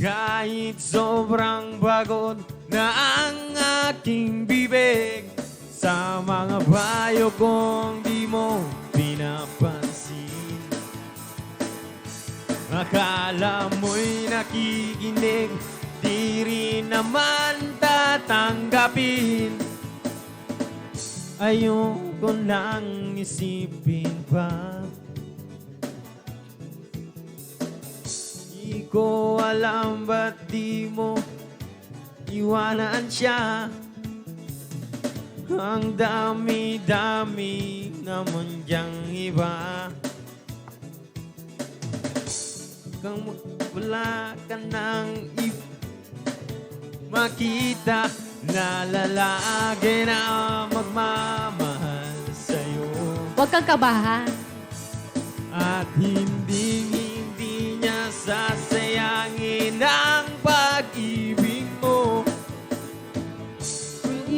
Kahit sobrang pagod na ang aking bibig sa mga payo kong di mo pinapansin. Akala mo'y nakikinig, di rin naman tatanggapin. Ayoko nang isipin pa. Di ko alam ba't di mo iwanan siya. Ang dami-dami naman diyang iba. Kang wala ka nang makita na lalaki na magmamahal sa'yo. Huwag kang kabahan. At hindi niya sasayangin ang pag-ibig mo.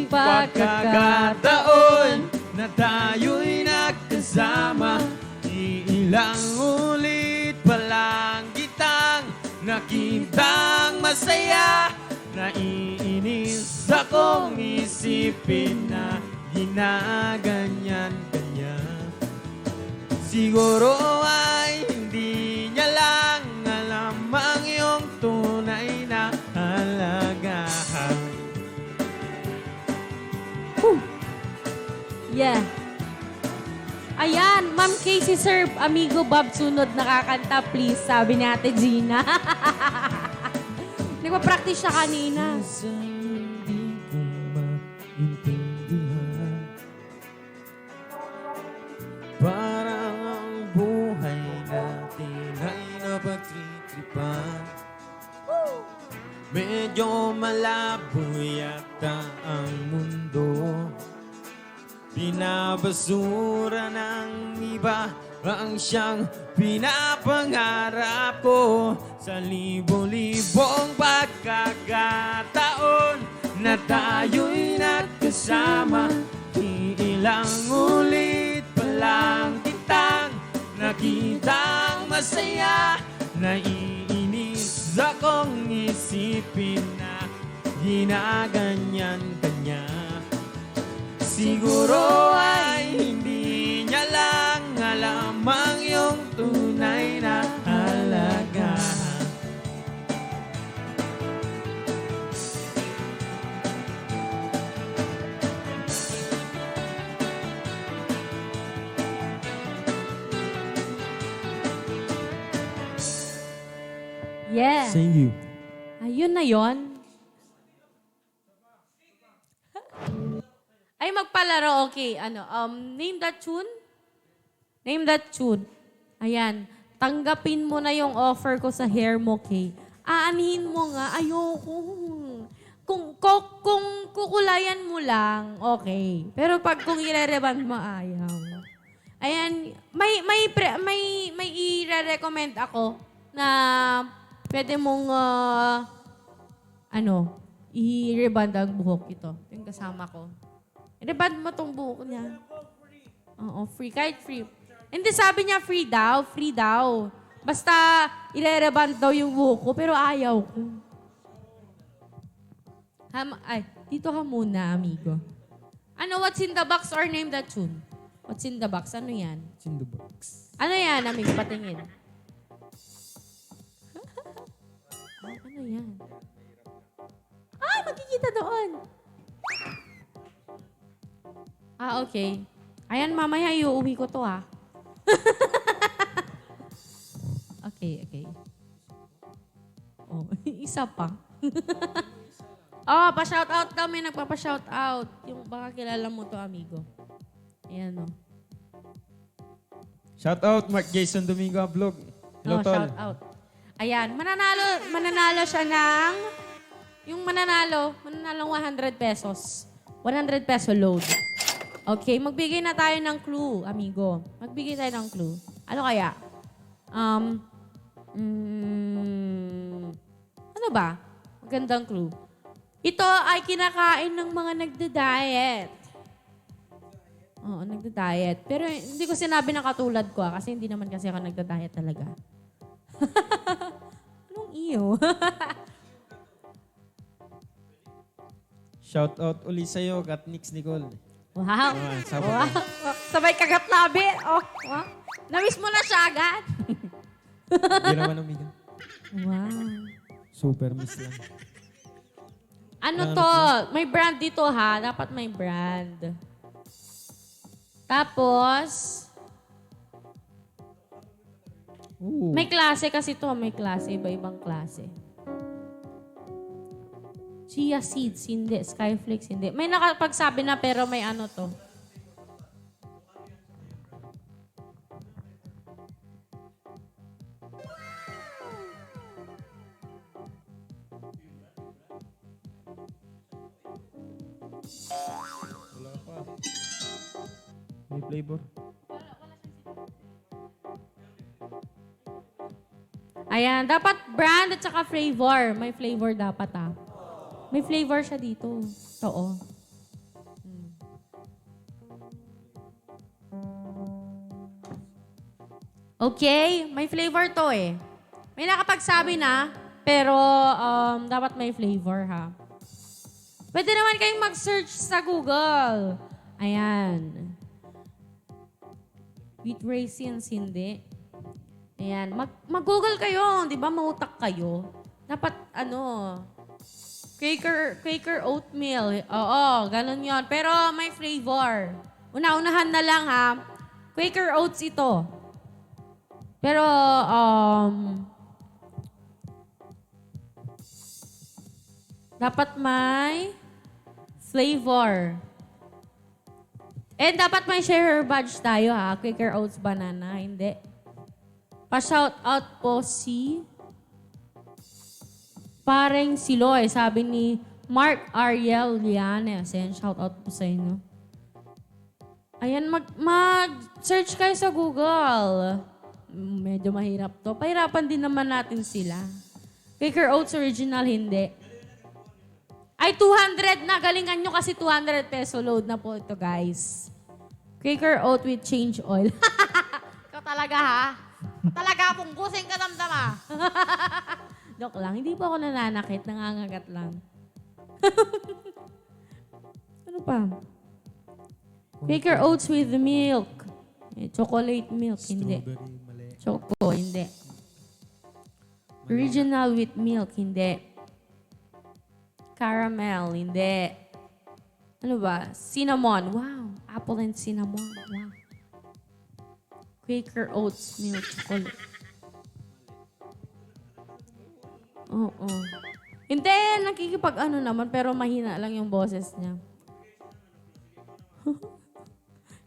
Pagkakataon na tayo'y nagkasama, iilang ulit pa lang kitang nakitang masaya. Naiinis akong isipin na ginaganyan-ganyan. Siguro ay hindi niya lang alam ang iyong tunay na halaga. Okay, si Sir Amigo Bob Sunod nakakanta, please. Sabi ni Ate Gina. Nagpa-practice siya kanina. Minsan hindi ko maintindihan. Parang ang buhay natin ay napagtritripan. Medyo malabo yata ang mundo. Binabasura ng iba ang siyang pinapangarap ko. Sa libo-libong pagkakataon na tayo'y nagkasama, ilang ulit pa lang kitang nakitang masaya. Naiinis akong isipin na ginaganyan kanya. Siguro ay hindi niya lang alam ang iyong tunay na halaga. Yeah. Thank you. Ayun na yon. Ay, magpalaro. Okay, name that tune? Name that tune. Ayan. Tanggapin mo na yung offer ko sa hair mo, Kay. Aanihin mo nga. Ayoko. Kung kukulayan mo lang, okay. Pero pag kung ire-reband mo, ayaw. Ayan. May i-recommend ako na pwede mong, i-reband ang buhok ito. Yung kasama ko. I-reband mo tong buhok niya. Oo, free. Kahit free. Hindi, sabi niya free daw. Free daw. Basta, i-reband daw yung buhok ko, pero ayaw ko. Dito ka muna, amigo. What's in the box or name that tune? What's in the box? Ano yan? It's in the box. Ano yan, amigo? Patingin. Ano yan? Ay, makikita doon. Okay. Ayan, mamaya iuwi ko to, Okay. Oh, isa pa. Pa-shoutout daw. May nagpapa-shoutout. Yung baka kilala mo to, amigo. Ayan, Shout out Mark Jason Domingo Vlog. Hello, tol. shoutout. Ayan, mananalo siya ng, mananalong 100 pesos. 100 peso load. Okay, magbigay na tayo ng clue, amigo. Magbigay tayo ng clue. Ano kaya? Ano ba? Magandang clue. Ito ay kinakain ng mga nagda-diet. Oo, nagda-diet. Pero hindi ko sinabi na katulad ko, kasi hindi naman kasi ako nagda-diet talaga. Anong iyo? Shout out uli sa'yo, Katnix Nicole. Wow. Sabado. Wow. Sabay kagat labi. Oh, wow. Namiss mo na siya agad. Hindi naman umiga. Wow. Super miss lang. Ano to? May brand dito ha. Dapat may brand. Tapos, Ooh. may klase kasi to. May klase. Iba-ibang klase. Chia seeds, hindi. Skyflakes, hindi. May nakapagsabi na pero may ano to. Wala pa. May flavor. Ayan, dapat brand at saka flavor. May flavor dapat May flavor siya dito. Oo. Okay, may flavor to eh. May nakapagsabi na, pero dapat may flavor ha. Pwede naman kayong mag-search sa Google. Ayan. With raisins, hindi. Ayan. Mag-Google kayo. Di ba mautak kayo? Dapat Quaker oatmeal. Oo, ganun yon. Pero may flavor. Una-unahan na lang ha. Quaker Oats ito. Pero, dapat may flavor. And dapat may share badge tayo ha. Quaker Oats banana. Hindi. Pa-shout out po si Pareng Siloy. Sabi ni Mark Ariel Lianes. Ayan, shout out po sa inyo. Ayan, mag-search kayo sa Google. Medyo mahirap to. Pahirapan din naman natin sila. Quaker Oats original, hindi. Ay, 200 na. Galingan nyo kasi 200 peso load na po ito, guys. Quaker Oat with change oil. Ikaw talaga, ha? Talaga, punggusin ka damdama. Joke lang. Hindi pa ako nananakit. Nangangagat lang. Ano pa? Quaker Oats with milk. Chocolate milk, hindi. Strawberry, mali. Choco, hindi. Original with milk, hindi. Caramel, hindi. Ano ba? Cinnamon. Wow. Apple and cinnamon. Wow. Quaker Oats milk chocolate. Oo. Hindi, nakikipag-ano naman, pero mahina lang yung boses niya.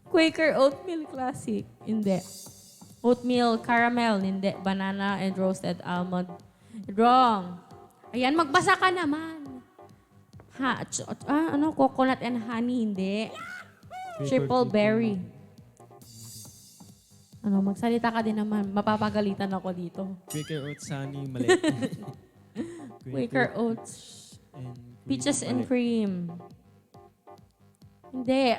Quaker Oatmeal Classic. Hindi. Oatmeal Caramel. Hindi. Banana and roasted almond. Wrong. Ayan, magbasa ka naman. Coconut and honey. Hindi. Triple berry. Magsalita ka din naman. Mapapagalitan ako dito. Quaker Oats honey, mali. Quaker Oats. and Peaches and mali. cream. Hindi.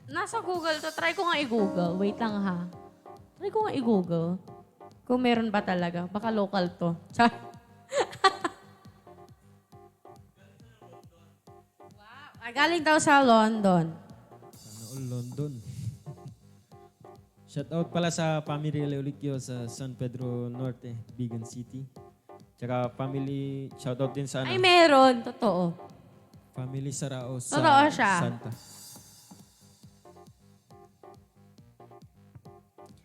Nasa Google to. Try ko nga i-Google. Wait lang ha. Try ko nga i-Google. Kung meron ba talaga. Baka local to. Char. Wow. Galing daw sa London. Sana all London. Shout out pala sa family Leolicchio sa San Pedro Norte, Bigan City. Tsaka family, shout out din sa Ay, meron. Totoo. family Sarao sa Totoo siya. Santa.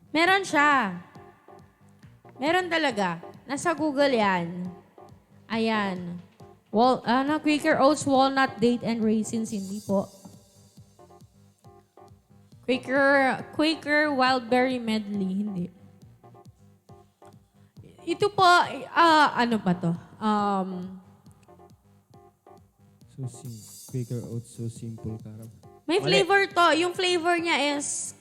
Meron siya. Meron talaga. Nasa Google yan. Ayan. Quaker Oats, walnut, date, and raisins. Hindi po. Quaker Wildberry Medley. Hindi. Ito po, ano ba to? Quaker Oats, so simple, Karab. May flavor to. Yung flavor niya is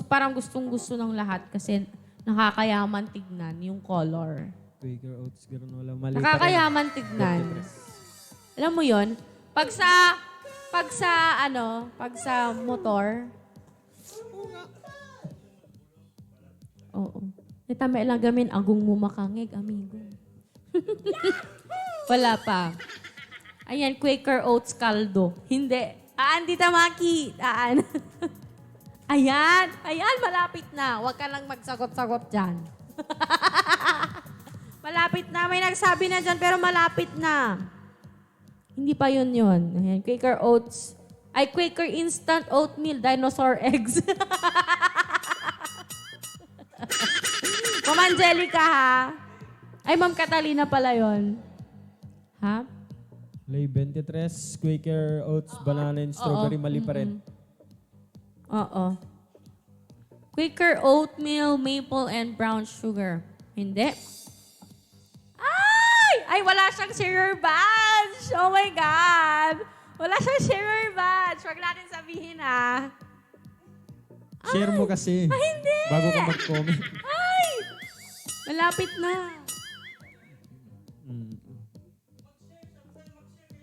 parang gustong-gusto ng lahat kasi nakakayaman tignan yung color. Quaker Oats, granola, mali pa rin. Nakakayaman tignan. Alam mo yon? Pag sa motor. Oo. Tama lang gamin, agong mo makangig, amigo. Wala pa. Ayan, Quaker Oats caldo. Hindi. Di Tamaki. Ayan, malapit na. Huwag ka lang magsagot-sagot dyan. Malapit na. May nagsabi na dyan, pero malapit na. Hindi pa yun. Ayan, Quaker Oats. Quaker Instant Oatmeal Dinosaur Eggs. Ma'am Angelica, ha? Ma'am Catalina pala yun. Ha? Lay 23, Quaker Oats, banana and strawberry, mali pa rin. Oo. Quaker Oatmeal, maple, and brown sugar. Hindi. Ay, wala siyang sharer badge. Oh my God. Wala siyang sharer badge. Huwag natin sabihin, ha? Share mo kasi. Hindi. Bago ka mag-comment. Ay! Malapit na.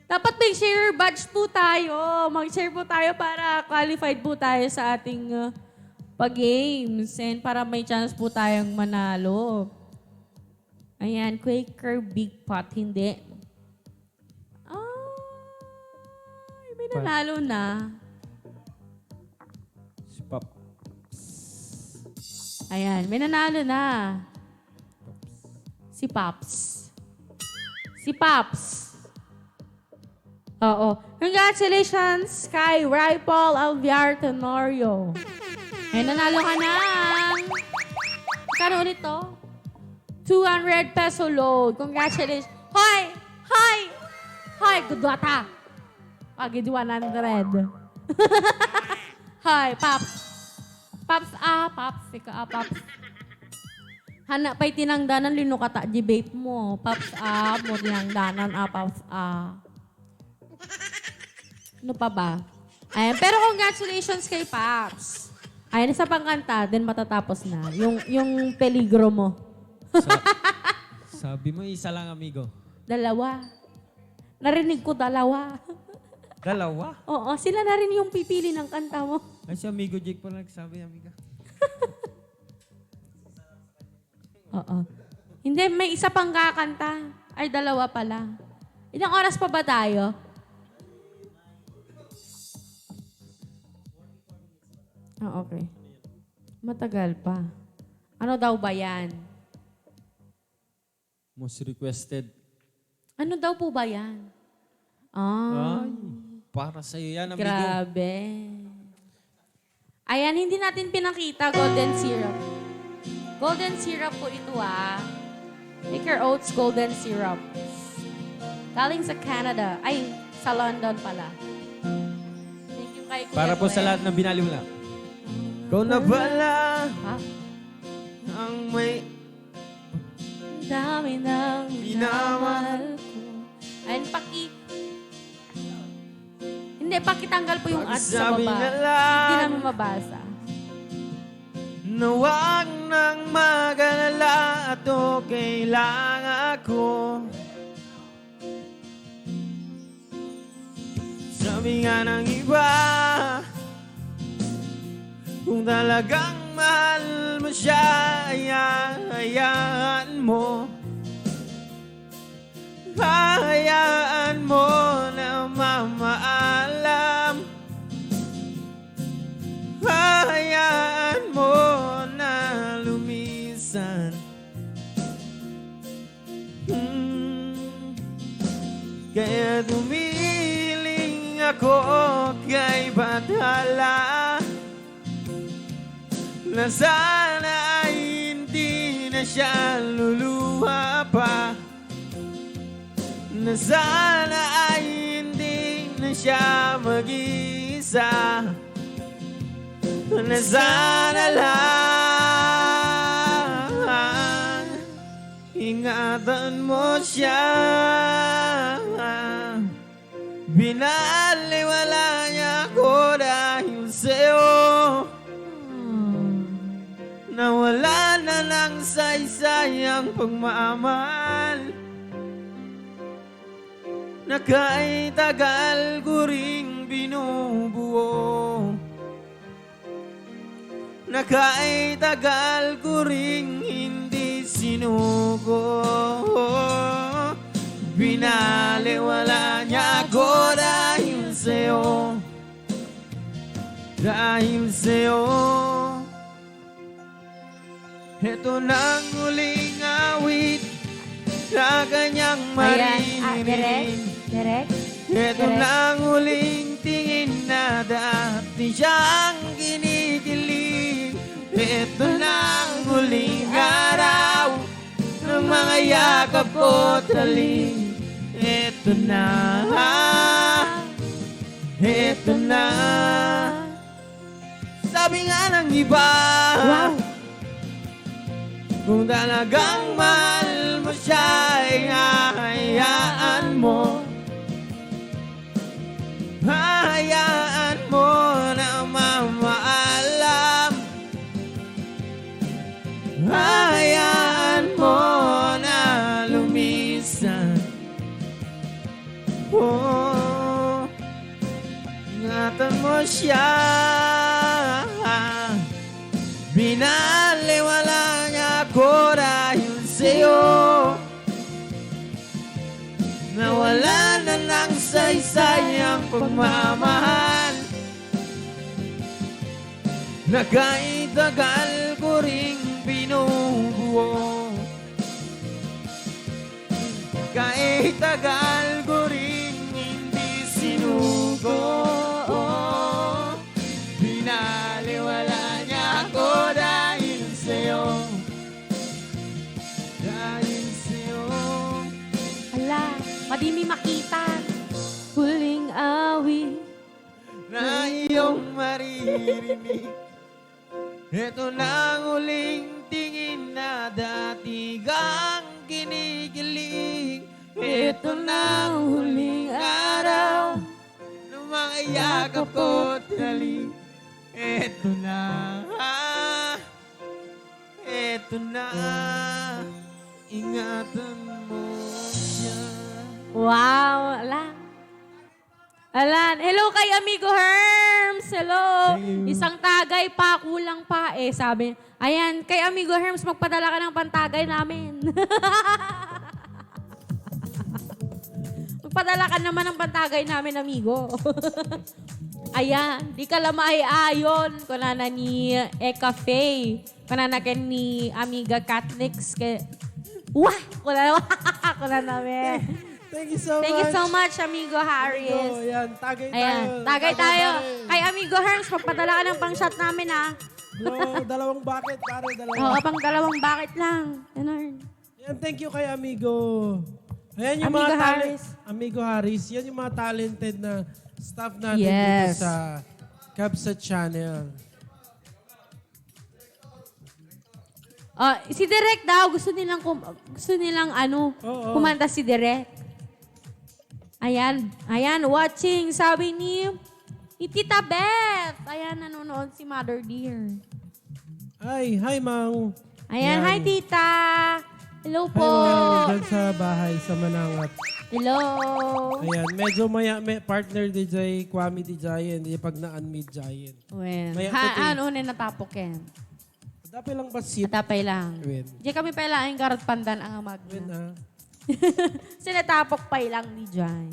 Dapat may share badge po tayo. Mag-share po tayo para qualified po tayo sa ating pag-games and para may chance po tayong manalo. Ayan, Quaker Big Pot. Hindi. Ay, may nanalo na. Si Pop. Ayan, may nanalo na. Si Pops. Si Pops. Oo. Congratulations kay Ripple Alviar Tenorio. Eh, nanalo ka na. Kano ulit to? 200 peso load. Congratulations. Hoy! Hoy! Hoy, kudwata. Pagid 100. Hoy, Paps. Paps, Paps. Ika, Paps. Hana pa'y tinangdanan, linukata di vape mo. Paps, mo tinangdanan, Paps, Ano pa ba? Ayan, pero congratulations kay Paps. Ayan, isa pang kanta, then matatapos na. Yung peligro mo. Sabi mo, isa lang, amigo. Dalawa. Narinig ko dalawa. Dalawa? Oo, sila na rin yung pipili ng kanta mo. Ay, si amigo Jake pa nagsabi, amiga. Oo. Hindi, may isa pang kakanta. Ay, dalawa pala. Ilang oras pa ba tayo? Okay. Matagal pa. Ano daw ba yan? Most requested. Ano daw po ba yan? Ah, Ay, para sa'yo yan, amigo. grabe. Ayan, hindi natin pinakita golden syrup. Golden syrup po ito Quaker Oats golden syrup. Galing sa Canada. Ay, sa London pala. Thank you kay Kuya Para po sa Glenn. lahat na binaliwala. Ikaw na bala Ha? ang may... Dami ng minamahal ko. Ayun, Hindi, pakitanggal po yung ads sa Sabi baba. na Hindi lang namin mabasa. na huwag nang mag-alala at okay lang ako. Sabi nga ng iba, kung talagang mahal mo siya, hayaan mo. Hayaan mo na mamaalam. Hayaan mo na lumisan. Kaya dumiling ako kay Bathala na sana ay hindi na siya luluha pa. Na sana ay hindi na siya mag-isa. Na sana lang ingatan mo siya. Binaliwala niya ako dahil sa'yo. Nawala na ng saysayang pagmamahal. Na kahit tagal ko ring binubuo. Na kahit tagal ko ring hindi sinuko. Binaliwala niya ako dahil sa'yo. Dahil sa'yo. Ito nang huling awit na kanyang maririnig. Direk? Ito nang huling tingin na dati siyang kinikilig. Ito nang huling araw ng mga yakap ko talik. Ito na. Ito na. Sabi nga ng iba, Wow! kung talagang mahal mo siya, ay hayaan mo. Hayaan mo na mamaalam. Hayaan mo na lumisan. Oh, ingatan mo siya. Binaliwala niya ako dahil sa'yo. Nawala na ng saysayang pagmamahal. Na kahit tagal ko ring binubuo. Kahit tagal ko ring hindi sinugo. Binaliwala niya di mi makita. Huling awit. Na iyong maririnig. Ito na ang huling tingin na dati kang kinikilig. Ito na ang huling araw ng mga yakap ko't halik. Ito na, ito na, ingatan mo siya. Wow, Alan. Alan, hello kay Amigo Herms. Hello. Isang tagay pa, kulang pa. Sabi, ayan, kay Amigo Herms, magpadala ka ng pantagay namin. Magpadala ka naman ng pantagay namin, amigo. Ayan, di ka lamay ayon. Kunana ni Eka Faye. Kunana ken ni Amiga Catnix. Wah! Kunana namin. Thank you so much. Thank you so much, Amigo Harris. Oh, yan, tagay tayo. Ayan, tagay tayo. pare. Kay Amigo Herms, magpadala ka ng pang-shot namin, ha? Bro, dalawang bucket, pare, dalawa. Oo, pang dalawang bakit lang. Ganun. Yan, thank you kay Amigo. Ayan yung Amigo mga Harris. Amigo Harris. Yan yung mga talented na staff natin dito Yes. sa Kabsa Channel. Si Direk daw, gusto nilang Oo. kumanta si Direk. Ayan, watching. Sabi ni Tita Beth. Ayan, nanonood si Mother Dear. Hi, Mang. Ayan, Ayan. hi Tita. Hello Hi, po. Mang. Diyan sa bahay, sa Manangat. Hello. Ayan, medyo may partner DJ, Kwame DJ, hindi pag na-unmute Giant. Well, Maya puti. ano na natapok yan? Dapat lang ba sit? Natapay lang. Win. Di kami pala ang karat pandan ang Win, magna. ah. Sinatapok pa lang ni Jai.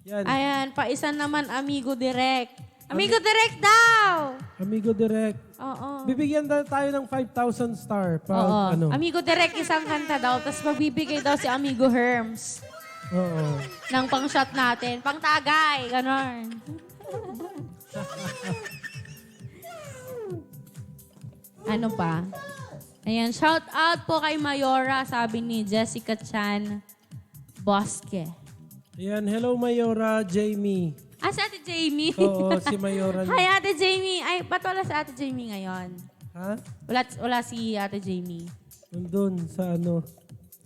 Yan. Ayan, paisan naman Amigo Direk. Amigo Direk daw! Amigo Direct. Oo. Bibigyan tayo ng 5,000 star. Pa, Oo. ano? Amigo Direk isang kanta daw, tapos magbibigay daw si Amigo Herms Oo. ng pang-shot natin. Pang-tagay, ganon. Ano pa? Ayan, shout out po kay Mayora, sabi ni Jessica Chan Bosque. Ayan, hello Mayora, Jamie. Si Ate Jamie. Oo, si Mayora. Hi, Ate Jamie. Ay, ba't wala si Ate Jamie ngayon? Ha? Wala si Ate Jamie. Nandun sa ano,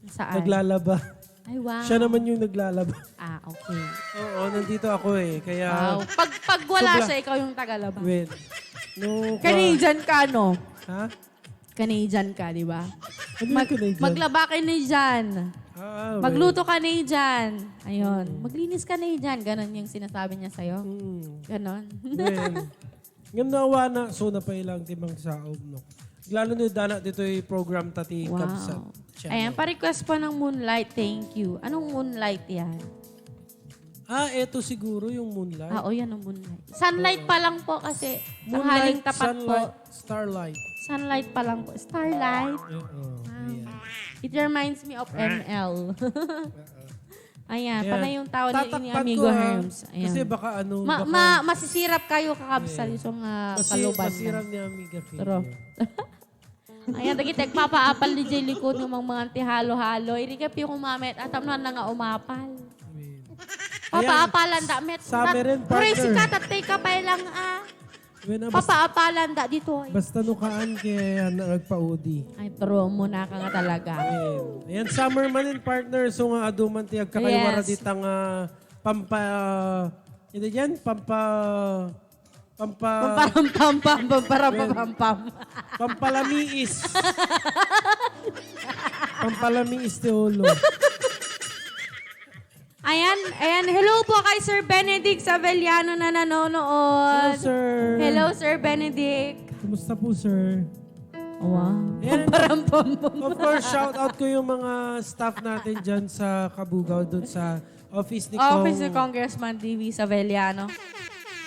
Saan? naglalaba. Ay, wow. Siya naman yung naglalaba. Okay. Oo, nandito ako eh. Kaya, Wow. Pag wala Sobra. siya, ikaw yung tagalaba. win. No, Canadian ka, no? Ha? Canadian ka, di ba? Ano yung Canadian? Maglaba Canadian. Magluto Canadian. Ayun. Maglinis Canadian. Ganon yung sinasabi niya sa'yo. Ganon. Win. Ngam nawa na, so na pa ilang timang saob, no? Lalo na dana dito yung program tati Kabsa Wow. Channel. Ayan, pa-request po ng Moonlight. Thank you. Anong Moonlight yan? Eto siguro yung Moonlight. Yan ang Moonlight. Sunlight pa lang po kasi. Tanghaling tapat Sunlight, po. Starlight. Sunlight pa lang po. Starlight. Oo, ayan. It reminds me of ML. Ayan, Ayan. panay yung tao ni Tatakpan Amigo ko, ha? Herms. Ayan. Kasi baka ano, baka masisirap kayo kakabsal yung kaluban. masirap ni Amiga Phil. Pero, ayan, tagitek papaapal ni Jay likod ng mga antihalo-halo. Irikap yung umamit at amnan na nga umapal. Papaapalan da, met. Summer rin, Crazy partner. ka, tatay ka pa lang, Basta, Papaapalan da dito. basta nukaan kaya nagpa-udi. Ay, pero muna ka nga talaga. Ayan, summer man in partner. So nga aduman tiyag kakaywara Yes. ditang hindi yan, pampalamiis. Pampalamiis ti ulo. Ayan, hello po kay Sir Benedict Savellano na Hello, nanonood. sir. Hello, Sir Benedict. Kumusta po, sir? Wow. Ayan, of course, shout out ko yung mga staff natin dyan sa Kabugaw, doon sa office ni Kong. Office ni Congressman TV Savellano.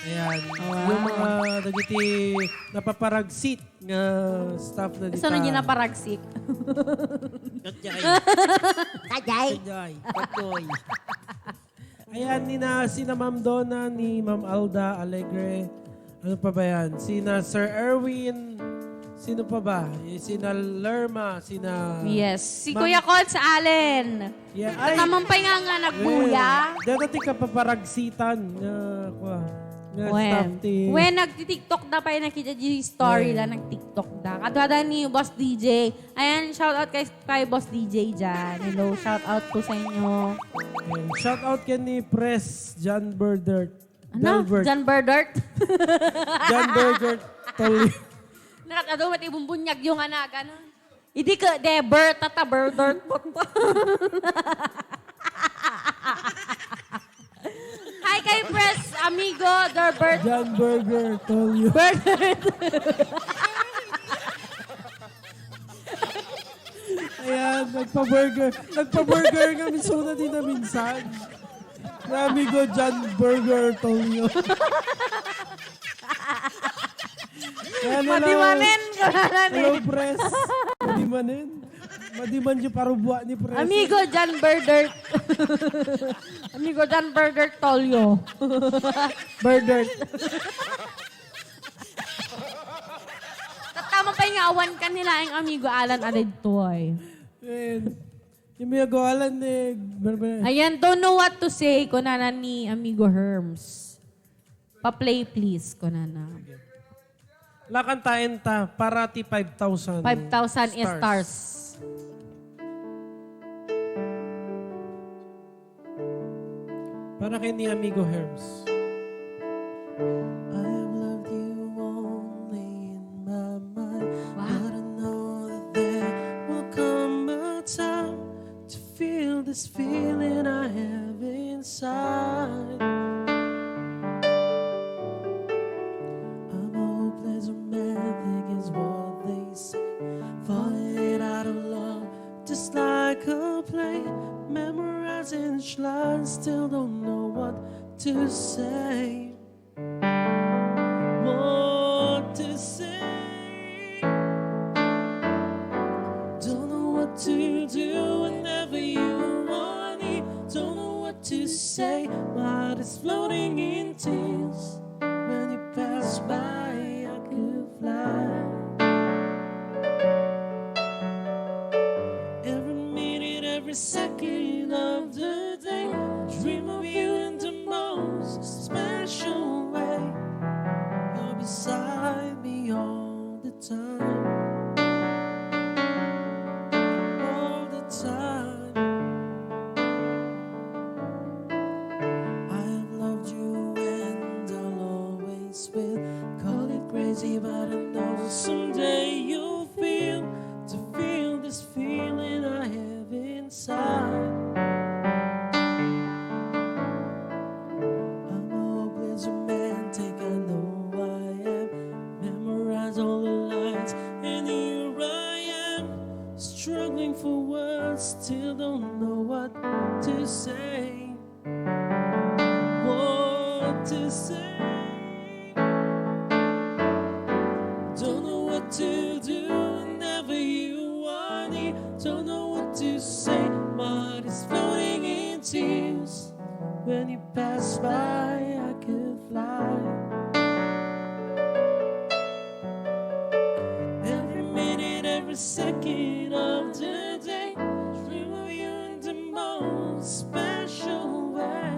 Ayan. Yung mga nagiti napaparagsit nga staff na dita. Gusto na niya na paragsik. Kajay. Kajay. Ayan, sina Ma'am Donna, ni Ma'am Alda Alegre. Ano pa ba yan? Sina Sir Erwin, Sino pa ba? Sina Lerma, sina... Yes. Si Kuya Cons Allen. Yeah. Tamang pa nga nagbuya. Dito ti ka paparagsitan. When nagti-TikTok na pa yung nakita yung story lang, nag-TikTok na. Katulad ni Boss DJ. Ayan, shout out kay Boss DJ dyan. Hello, shout out po sa inyo. Shout out kay ni Press John Berdert. Ano? John Berdert? John Berdert. Tol. Nakatado, mati bumbunyag yung anak. Ano? Hindi ka, Bert, tata, Berdert. Hi kay Press, amigo, Bert. John Burger. Tolyo. Berdert. Ayan, nagpa-burger. Nagpa-burger nga misuna din na minsan. Na amigo John Burger Tolyo. Madimanin. Hello, Press. Madimanin. Madiman yung parubuan ni Press. Amigo John Berdert. Amigo John Berdert Tolyo. Berdert. Tama pa yung awan ka nila ang amigo Alan Adedtoy. And, yung may agawalan eh. Ayan, don't know what to say ko na ni amigo Herms. Pa-play please ko na. Lakantain ta, parati 5,000. 5,000 stars. Para kay ni amigo Herms. I have loved you only in my mind. Wow. But I know that there will come a time to feel this feeling I have inside. I'm hopeless romantic is what they say. Falling out of love just like a play. Memorizing each line, still don't know what to say. What to say? Don't know what to do whenever you want it. Don't know what to say. My heart is floating in tears. When you pass by, I could fly. Every minute, every second of the day, dream of you in the most special way. You're beside me all the time. All the time. I have loved you and I'll always will. Call it crazy, but I know that someday you'll feel this feeling I have inside. I'm a hopeless romantic, I know I am. Memorize all the lines, and here I am, struggling for words, still don't know what to say. What to say? Don't know what to do whenever you want it. Don't know what to say. My heart is floating in tears. When you pass by, I could fly. Every minute, every second of the day, dream of you in the most special way.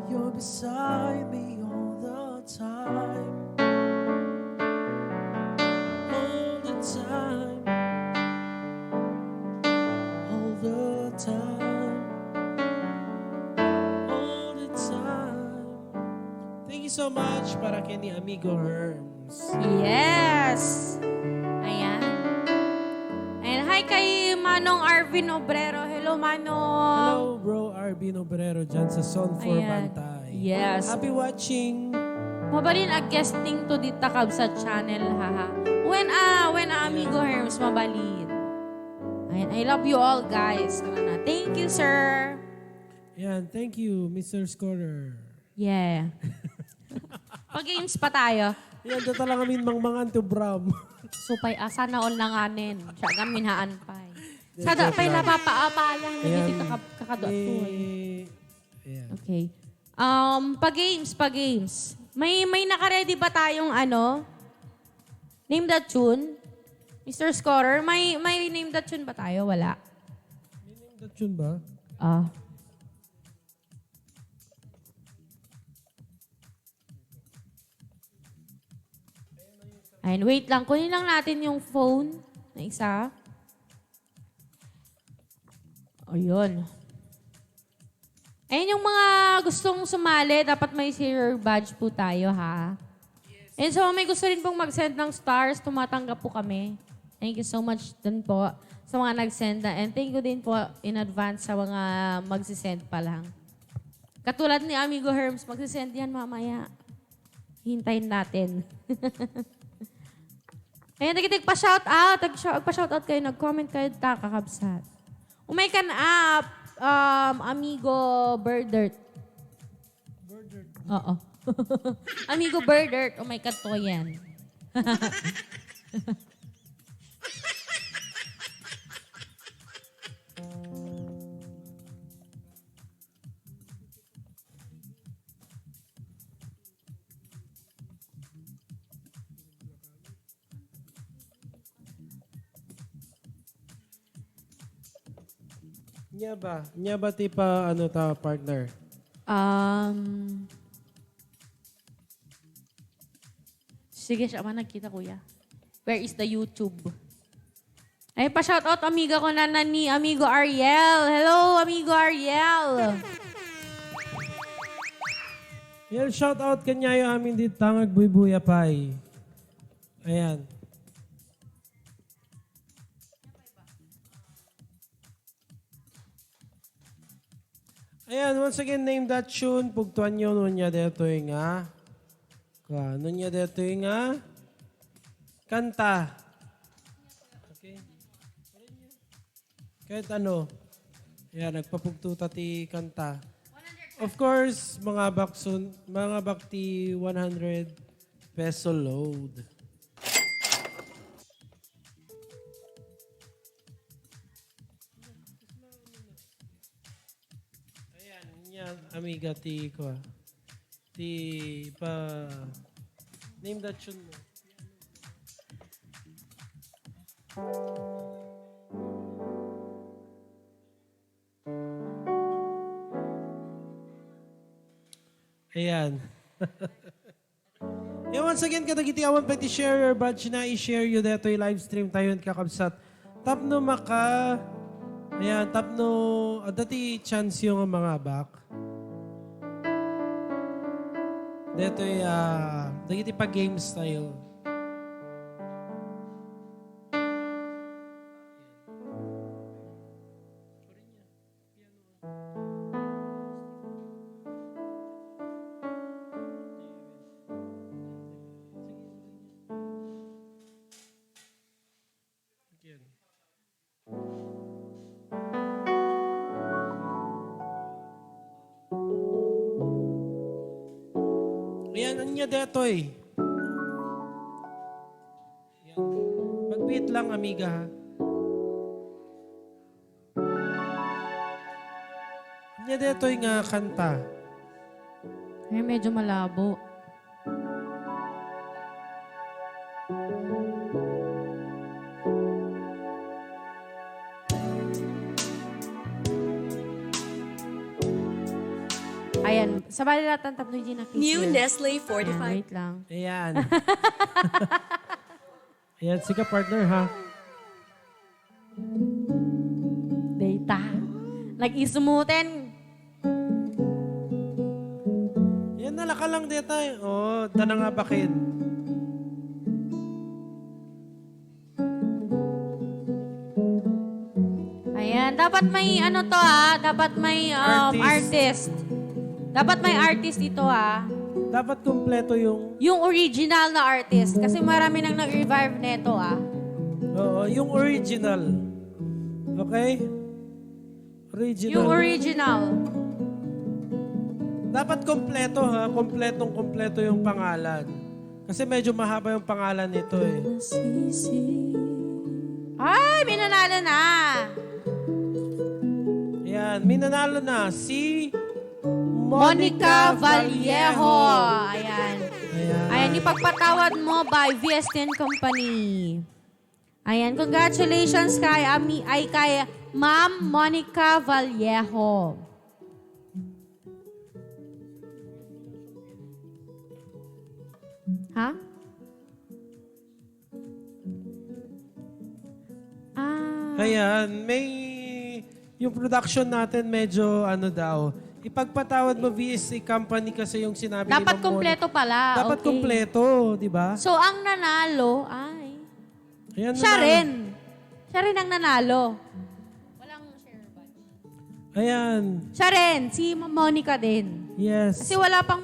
You're beside me all the time. All the time. All the time. All the time. Thank you so much para kay ni amigo Herms. Yes! Ayan. And hi kay Manong Arvin Obrero. Hello, Manong. Hello, bro Arvin Obrero dyan sa Son for Ayan. Bantay. Yes. Happy watching. Mabalin a guesting to dita kab sa channel, haha. When amigo Herms, mabalin. Ayan, I love you all, guys. Thank you, sir. Yan, thank you, Mr. Scorer. Yeah. Pag-games pa tayo. Yan, dito lang kami mangmangan to Bram. Supay, sana all nanganin. Siya gaminhaan pa. Sada pa'y napapaapalang na dito kakadot to. Ayan. Okay. Pa-games. May naka-ready ba tayong ano? Name that tune? Mr. Scorer, may name that tune ba tayo? Wala. That yun ba? Ah. Ayun, wait lang. Kunin lang natin yung phone na isa. Ayun. Ayun yung mga gustong sumali, dapat may zero badge po tayo, ha? And so, may gusto rin pong mag-send ng stars, tumatanggap po kami. Thank you so much din po sa mga nag-send na. And thank you din po in advance sa mga magsisend pa lang. Katulad ni Amigo Herms, magsisend yan mamaya. Hintayin natin. Ayun, pa-shoutout. Pa-shoutout kayo, nag-comment kayo, kakabsat. Umaykan up, Amigo Birdert. Birdert? Oo. Amigo Birdert, umaykan to yan. Nya ba tipa ano ta partner? Sige siya man nagkita, kuya. Where is the YouTube? Ay, pa-shoutout amiga ko na ni Amigo Ariel. Hello, Amigo Ariel. Yan, shout out kanya yung amin dito tangag buy-buya pay. Ayan. Ayan, once again, name that tune. Pugtuan nyo, nunya dito yung nga. Nunya dito yung nga. Kanta. Okay. Kahit ano. Ayan, nagpapugtuta ti kanta. Of course, mga bakti 100 peso load. Yan, amiga, ti ko. Ti pa name that tune mo. Ayan. Yeah, once again, katagiti awan pa ti share your badge na i-share you dito yung live stream tayo at kakabsat. Tap no maka. Ayan, tap no. Dati chance yung mga back. Dito yung dagiti pa games tayo. Ayan, anya detoy. Ayan. Mag-beat lang, amiga, ha? Anya detoy nga kanta. Ay, medyo malabo. Ayan, sabali natin tatlo yung nakikita. New Nestle Ayan, Fortified. wait lang. Ayan. Ayan, sige partner, ha? Data. Nag-isumutin. Ayan, nalaka lang dito. Oh, dana nga bakin. Ayan, dapat may ano to dapat may artist. Dapat may artist ito Dapat kumpleto yung... Yung original na artist. Kasi marami nang nag-revive neto Oo, yung original. Okay? Original. Yung original. Dapat kompleto, ha? Kompletong-kompleto yung pangalan. Kasi medyo mahaba yung pangalan nito, eh. Ay, may nanalo na. Ayan, may nanalo na si... Monica Vallejo. Ayan. Ayan. Ayan, ipagpatawad mo by VSTN Company. Ayan, congratulations kay Ma'am Monica Vallejo. Ha? Ayan, yung production natin medyo daw. Ipagpatawad mo VSC company kasi yung sinabi ni Dapat Ma'am kompleto pala. Dapat Okay. kompleto, di ba? So, ang nanalo ay... Ayan, Siya nanalo. rin. Siya rin ang nanalo. Walang share badge. Ayan, Siya rin. Si Ma'am Monica din. yes. Kasi wala pang...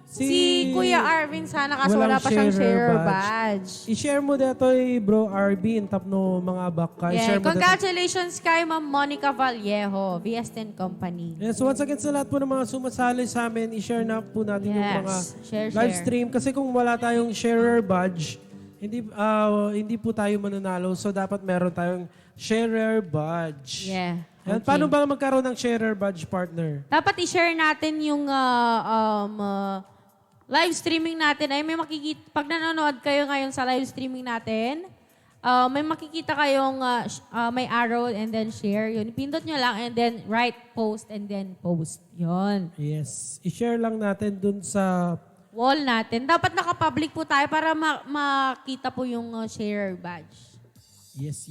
Si Kuya Arvin sana kasi Walang wala pa siyang sharer share badge. I-share mo dito bro Arvin, tap no mga baka. Yeah. I-share mo dito. Congratulations kay Ma'am Monica Vallejo, VS10 Company. Yes, once again sa lahat po ng mga sumasali sa amin, i-share na po natin yung Yes. mga Share, live share. stream. Kasi kung wala tayong sharer badge, hindi po tayo mananalo. So, dapat meron tayong sharer badge. Yeah. Yan, Okay. paano ba magkaroon ng sharer badge, partner? Dapat i-share natin yung live streaming natin. Ay may makikita, pag nanonood kayo ngayon sa live streaming natin, may makikita kayong may arrow and then share. Yun, pindot nyo lang and then write post and then post. Yun. Yes. I-share lang natin dun sa... Wall natin. Dapat naka-public po tayo para makita po yung share badge. Yes.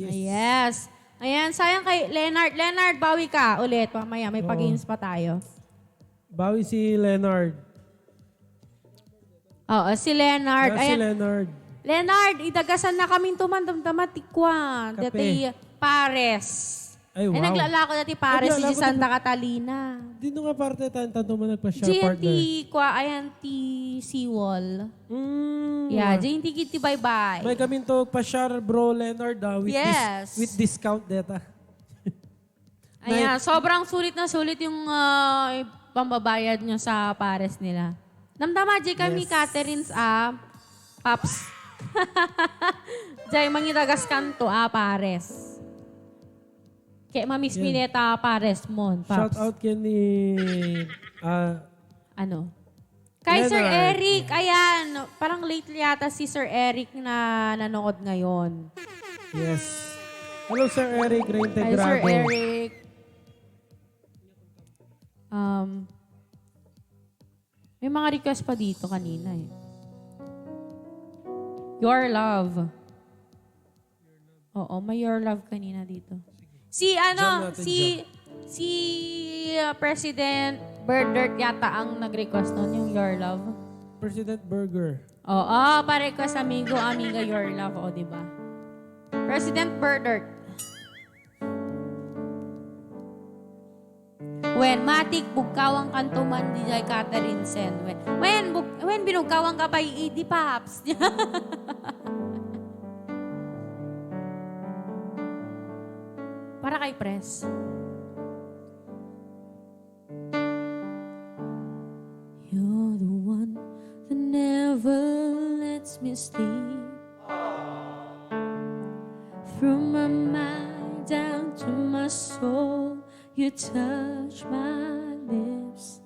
Yes. Ayan, sayang kay Leonard. Leonard, bawi ka ulit. Mamaya, may pag-games pa tayo. Bawi si Leonard. Oo, si Leonard. Si Ayan. Leonard. Leonard, idagasan na kaming tumandam-tamatikwan. Kape. Dati Pares. Ay, wow. Ay, naglalako dati Pares si Naglalako Santa Catalina. Dito nga parte tayo tanto mo nagpa-share, GNT, partner. ayan, Seawall. Mm. Yeah, GNT Kitty bye-bye. May kami to pa-share, bro Leonard, with, Yes. with discount data. Ayan, sobrang sulit na sulit yung pambabayad nyo sa Pares nila. Namdama, Jay, kami, Catherine's, Paps. Jay, mangitagas kanto, Pares. Kaya Mamis Mineta, Pares, Mon, Shout Paps. out kay ni... Ano? Kay Sir Leonard. Eric, ayan, parang lately yata si Sir Eric na nanood ngayon. yes. Hello, Sir Eric Kay Reintegrado. Sir Eric. May mga request pa dito kanina eh. Your Love. Oo, may Your Love kanina dito. Si Jam natin, si President Bernard yata ang nag-request nun, yung Your Love. President Burger. Oo, pa-request amigo, amiga, Your Love. O, diba? President Bernard. When matik bugkawang kantuman di jay Catherine Sen. When binugkawang ka pa di Paps. Para kay Press. You're the one that never lets me sleep. From my mind down to my soul, you touch my lips.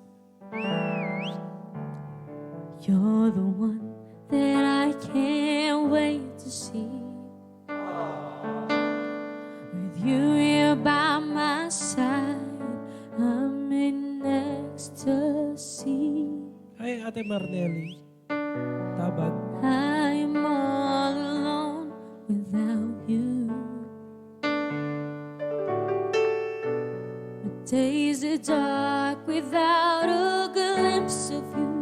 You're the one that I can't wait to see. With you here by my side, I'm in ecstasy. Hi, Ate Marnelli. Tabag. I'm all alone without you. My days are dark without a glimpse of you.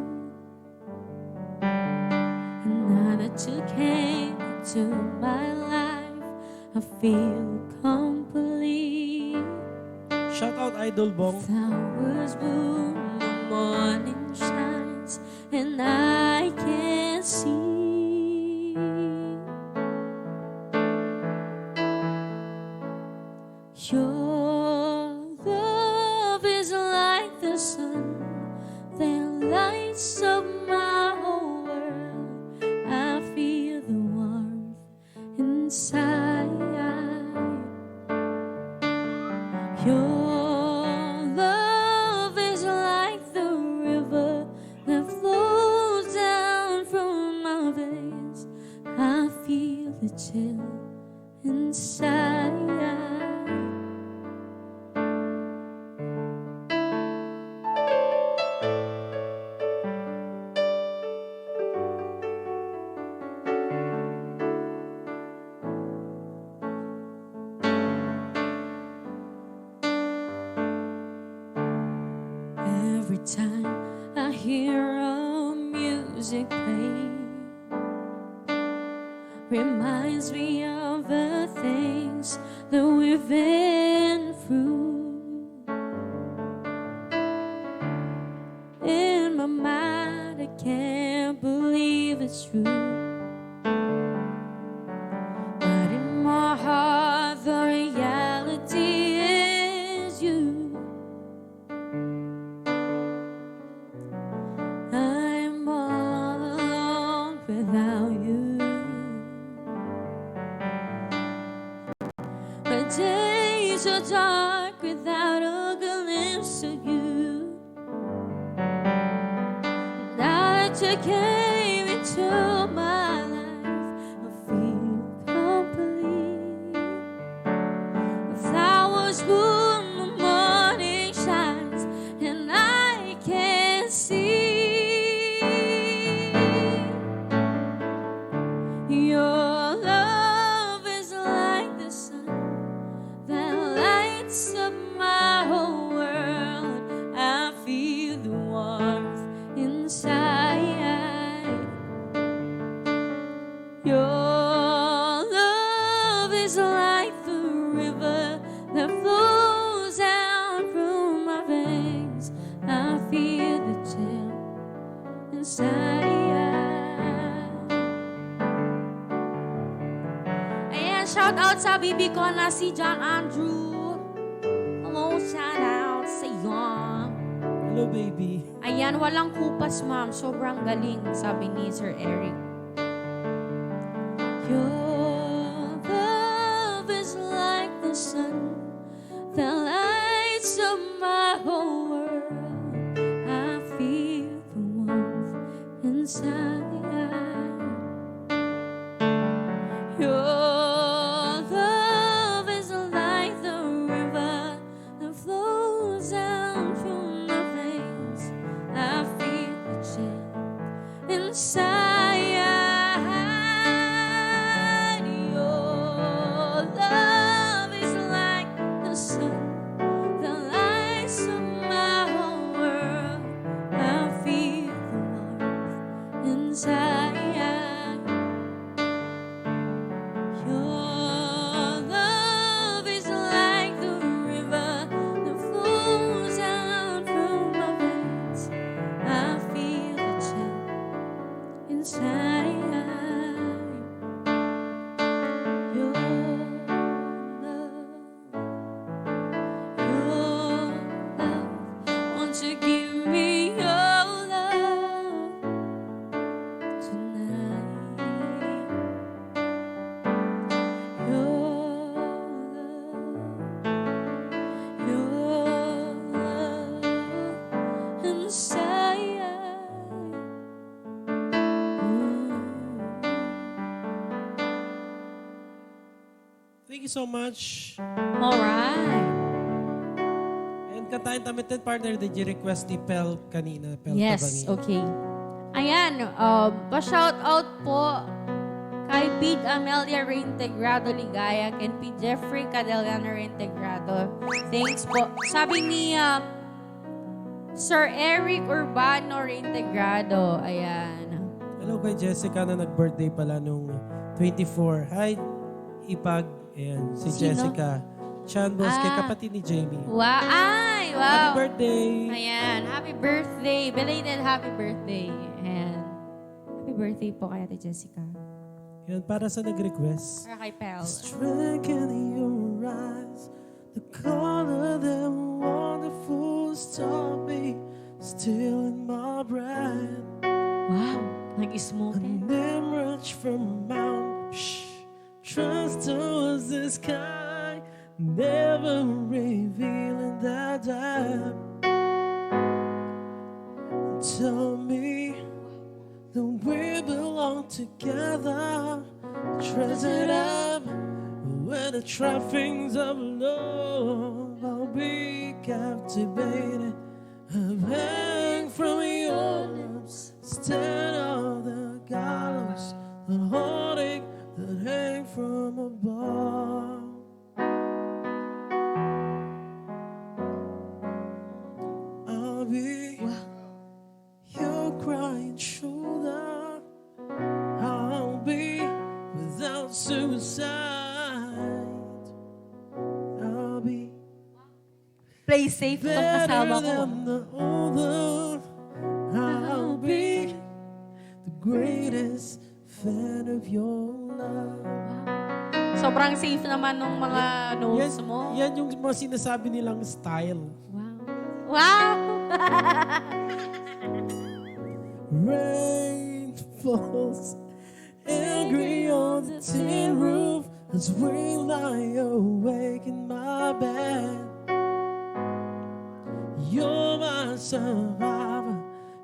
And now that you came into my life, I feel complete. Shout out Idol Bong. Flowers bloom, the morning shines, and I can't see. Your love is like the sun that lights up my whole world. I feel the warmth inside. Your love is like the river that flows down from my veins. I feel the chill time I hear our music play, reminds me of the things that we've been through. In my mind, I can't believe it's true, but in my heart, the reality is you. I'm all alone without you. The days are dark without a glimpse of you. Now that you came into my life, I feel complete. The flowers bloom, the morning shines, and I can see your love is like the sun that lights up my whole world. I feel the warmth inside. Your love is like the river that flows out through my veins. I feel the chill inside. Ayan, shout out sa bibi ko na si John Andrew. Hello, shout out sa iyo. Hello, baby. Ayan, walang kupas, ma'am. Sobrang galing, sabi ni Sir Eric. Your love is like the sun that lights up my whole world. I feel the warmth inside. Your love is like the river that flows out through my veins. I feel the chill inside. Your love is like the sun that lights up my whole world. I feel the warmth inside. Your love is like the river that flows out through my veins. I feel the chill inside. Your love, won't you give me your love tonight? Your love inside. Thank you so much. Alright. And kantahin tamitin, partner, did you request ni Pel kanina? Pel Yes, Tabangin. okay. Ayan, pa-shout out po kay Pete Amelia Reintegrado Ligaya and Pete Jeffrey Cadellano Reintegrado. Thanks po. Sabi ni Sir Eric Urbano Reintegrado. Ayan. Hello kay Jessica na nag-birthday pala nung 24. Hi, Ipag. Ayan, si Sino? Jessica. Chan Boss, kay Ah. kapatid ni Jamie. Wow! Ay! Happy Wow! birthday! Ayan, happy birthday. Belated happy birthday. Ayan. Happy birthday po kay Ate Jessica. Yan, para sa nag-request. Para kay Pel. Strength in your eyes, the color of them wonderful story still in my brain. Wow! Nag-smoke. An emerge from Mount trust towards the sky, never revealing the depth. Tell me that we belong together, treasured up with the trappings of love. I'll be captivated, hang from your lips instead of the gallows, the heartache that hang from above. I'll be Play safe itong kasama ko. than the older. I'll be the greatest fan of your love. Sobrang safe naman nung mga notes mo. Yan yung mga sinasabi nilang style. Wow! Rain falls angry on the tin roof as we lie awake in my bed. You're my survivor,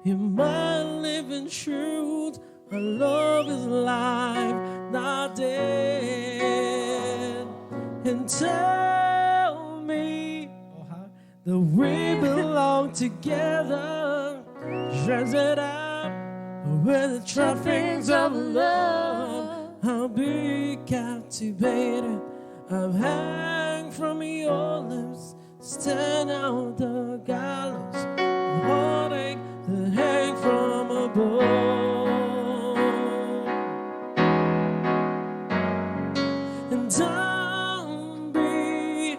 you're my living truth. Our love is alive, not dead. And tell me that we belong together. Dress it up with the trappings of love. I'll be captivated. I'll hang from your lips. Stand out the gallows, heartache that hang from above. And I'll be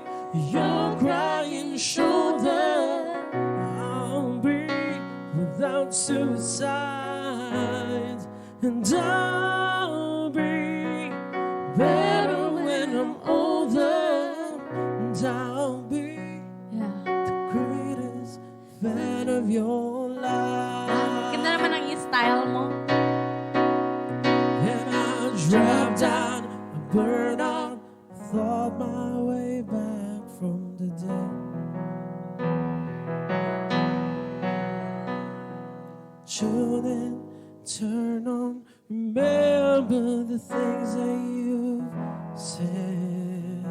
your crying shoulder. I'll be without suicide. And I'll be better when I'm older. And I'll be greatest fan of your life. Ganda naman ang style mo. And I dropped down, I burned out, thought my way back from the dead. Tune in, turn on, remember the things that you've said.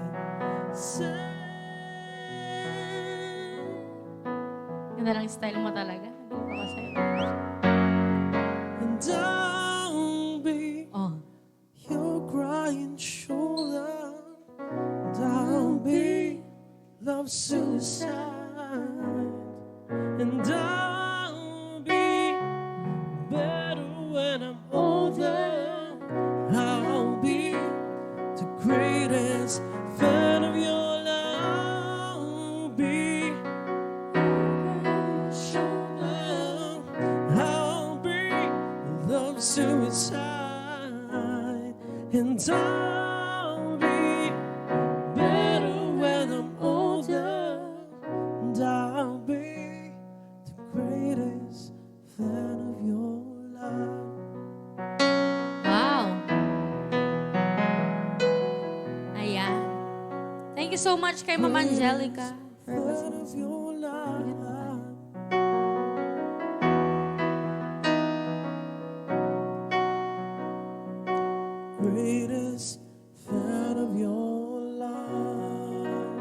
Ganda lang style mo talaga. Hindi ko kasi. And I'll be Oh. your crying shoulder. And I'll be love suicide. And I'll be better when I'm older. I'll be the greatest fan of your love. I'll be shoulder. I'll be love suicide. And I'll be better when I'm older. And I'll be the greatest fan of your life. Wow. Ayan. Thank you so much kay Ma'am Angelica. Fan of your life. Greatest fan of your life.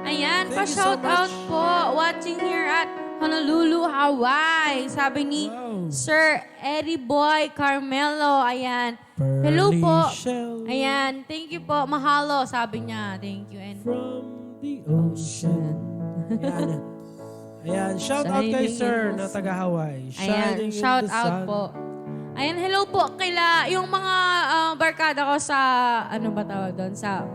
Ayan, Thank you so pa-shout out much. po. Watching here at Honolulu, Hawaii. Sabi ni Wow. Sir Eddie Boy Carmelo. Ayan. Hello Pearly po. shell Ayan. Thank you po. Mahalo. Sabi niya. Thank you. And from the ocean. Ayan. Ayan. Shout out kay Shining Sir in the na taga Hawaii. ayan. Shining in Shout the out sun. po. Ayan. Hello po. Kaila, yung mga barkada ko sa, ano ba tawag doon? Sa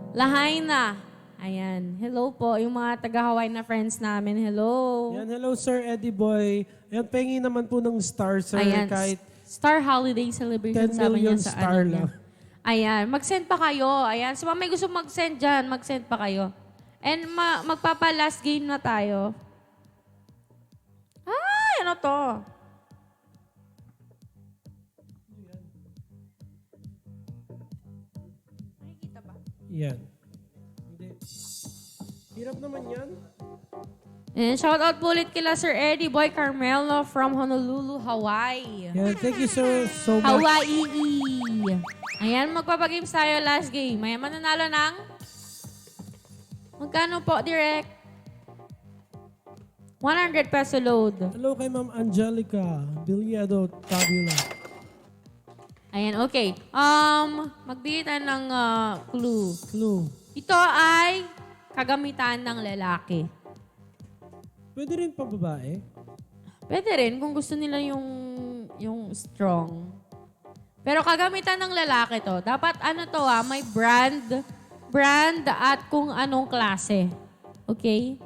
Lahaina. Ayan. Hello po. Yung mga taga-Hawaii na friends namin. Hello. Ayan, hello Sir Eddie Boy. Ayan, pengi naman po ng star, Sir. Ayan. Kahit Star Holiday Celebration 10 sabi million niya sa star ano niya. lang. Ayan. Mag-send pa kayo. Ayan. So, may gusto mag-send dyan. Mag-send pa kayo. And magpapa-last game na tayo. Ay, ano to? Nakikita ba? Yan. Hindi. Hirap naman yan. And shout out po ulit kila Sir Eddie Boy Carmelo from Honolulu, Hawaii. Yan, thank you sir so much. Hawaii. Ayan, magpapagames tayo last game. May mananalo ng... Magkano po, direct? 100 peso load. Hello kay Ma'am Angelica Bilyado Tabula. Ayan, okay. Magbigay tayo ng clue. Clue. Ito ay kagamitan ng lalaki. Pwede rin pa babae? Pwede rin kung gusto nila yung strong. Pero kagamitan ng lalaki to. Dapat ano to may brand at kung anong klase. Okay?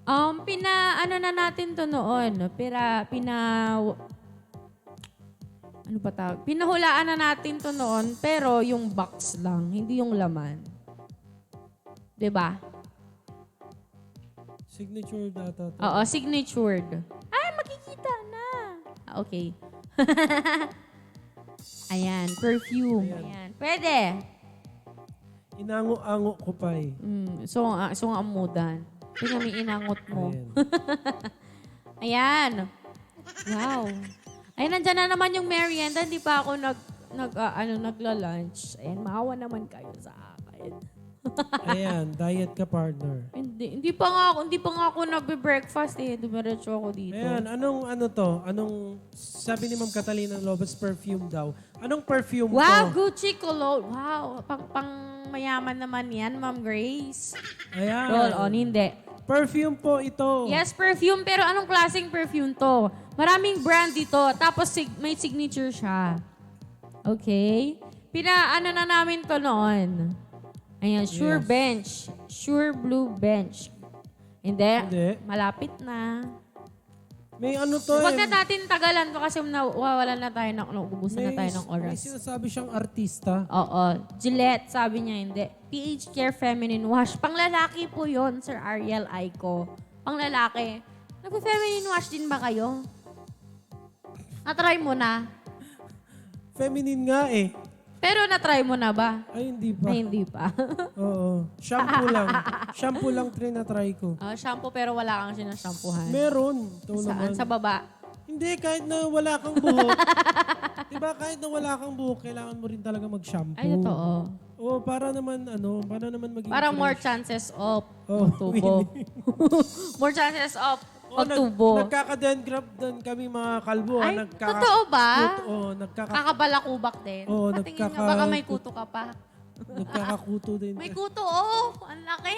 Ano na natin to noon? Ano ba tawag? Pinahulaan na natin to noon, pero yung box lang, hindi yung laman. 'Di ba? Signature data to. Oo, signatured. Ay, makikita na. Okay. Ayan, perfume. Ayan. Pwede. Inango-ango ko pa eh. So ang amudan. Tingnan mo yung inangot mo. Ayan. Ayan. Wow. Ay, nandyan na naman yung merienda. Hindi pa ako nagla-lunch. Ayan, maawa naman kayo sa akin. Ayan, diet ka, partner. Hindi pa nga ako nagbe-breakfast eh. Dumiretso ako dito. Ayan, anong sabi ni Ma'am Catalina Lopez, perfume daw. Anong perfume Wow, to? Gucci cologne. Wow, pang mayaman naman yan, Ma'am Grace. Ayan. Roll on, hindi. Perfume po ito. Yes, perfume. Pero anong klaseng perfume to? Maraming brand dito. Tapos may signature siya. Okay? Pinaano na namin to noon. Ayan, Sure Yes. Bench. Sure Blue Bench. Hindi. Malapit na. May ano to Huwag eh. na natin tagalan to kasi nawawalan na tayo nauubusan na tayo ng May oras. sinasabi siyang artista. Oo. Gillette, sabi niya hindi. PH Care Feminine Wash. Panglalaki po yon Sir Ariel Aiko. Panglalaki. Nagpo-feminine wash din ba kayo? Na-try mo na? Feminine nga eh. Pero na-try mo na ba? Ay, hindi pa. Ay, hindi pa. Oo. Shampoo lang. Shampoo lang try ko. Shampoo pero wala kang sinashampuhan. Meron. Ito Saan? naman. Sa baba? Hindi, kahit na wala kang buhok. diba, kahit na wala kang buhok, kailangan mo rin talaga mag-shampoo. Ay, totoo. Oo, para naman maging Para more fresh. chances of Oh, magtubo. more chances of magtubo. Nagkaka-dengrab din kami mga kalbo. Ay, totoo ba? Oo, Kakabalakubak din. Oo, Patingin nga, baka may kuto ka pa. nagkakakuto din. May kuto, oh! Ang laki.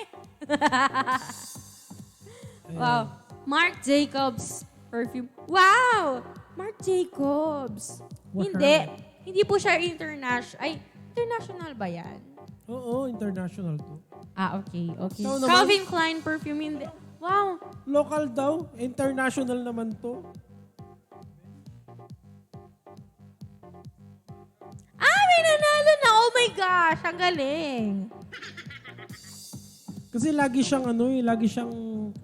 Wow. Marc Jacobs perfume. Wow! Marc Jacobs. Wow. Hindi po siya international ba yan? Oo, international to. Okay. Ikaw naman? Calvin Klein perfume, hindi. Wow. Local daw, international naman to. May nanalo na. Oh my gosh, ang galing. Kasi lagi siyang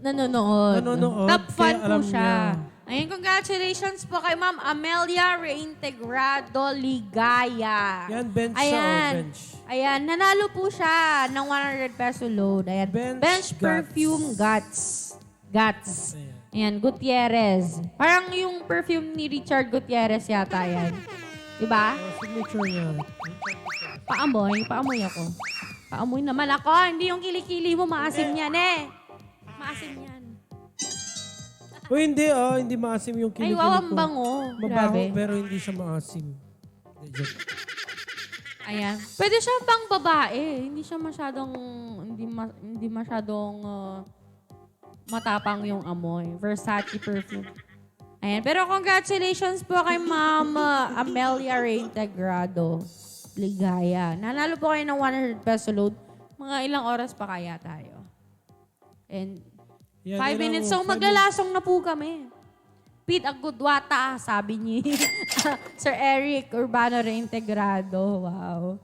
Nanonood. Top fan kaya po alam siya. niya. Ayun, congratulations po kay Ma'am Amelia Reintegrado Ligaya. Yan, bench siya, Ayan. bench. Ayan, nanalo po siya ng 100 peso load. Ayan, Bench perfume Guts. Ayan, Gutierrez. Parang yung perfume ni Richard Gutierrez yata yan. Diba? Signature niya. Paamoy ako. Paamoy naman ako. Hindi yung kilikili mo, maasim yan eh. Maasim yan. O hindi, hindi maasim yung Ay, kilikili wow, ko. ang bango. Mabaho, Grabe. pero hindi siya maasim. Hindi, joke. Ayan. Pwede siya pang babae. Hindi siya masyadong, matapang yung amoy. Versace perfume. Ayan. Pero congratulations po kay Ma'am Amelia Reintegrado Ligaya. Nanalo po kayo ng 100 peso load. Mga ilang oras pa kaya tayo? And Yan, 5 minutes. So, maglalasong na po kami. Pete Agudwata, sabi ni Sir Eric Urbano Reintegrado. Wow.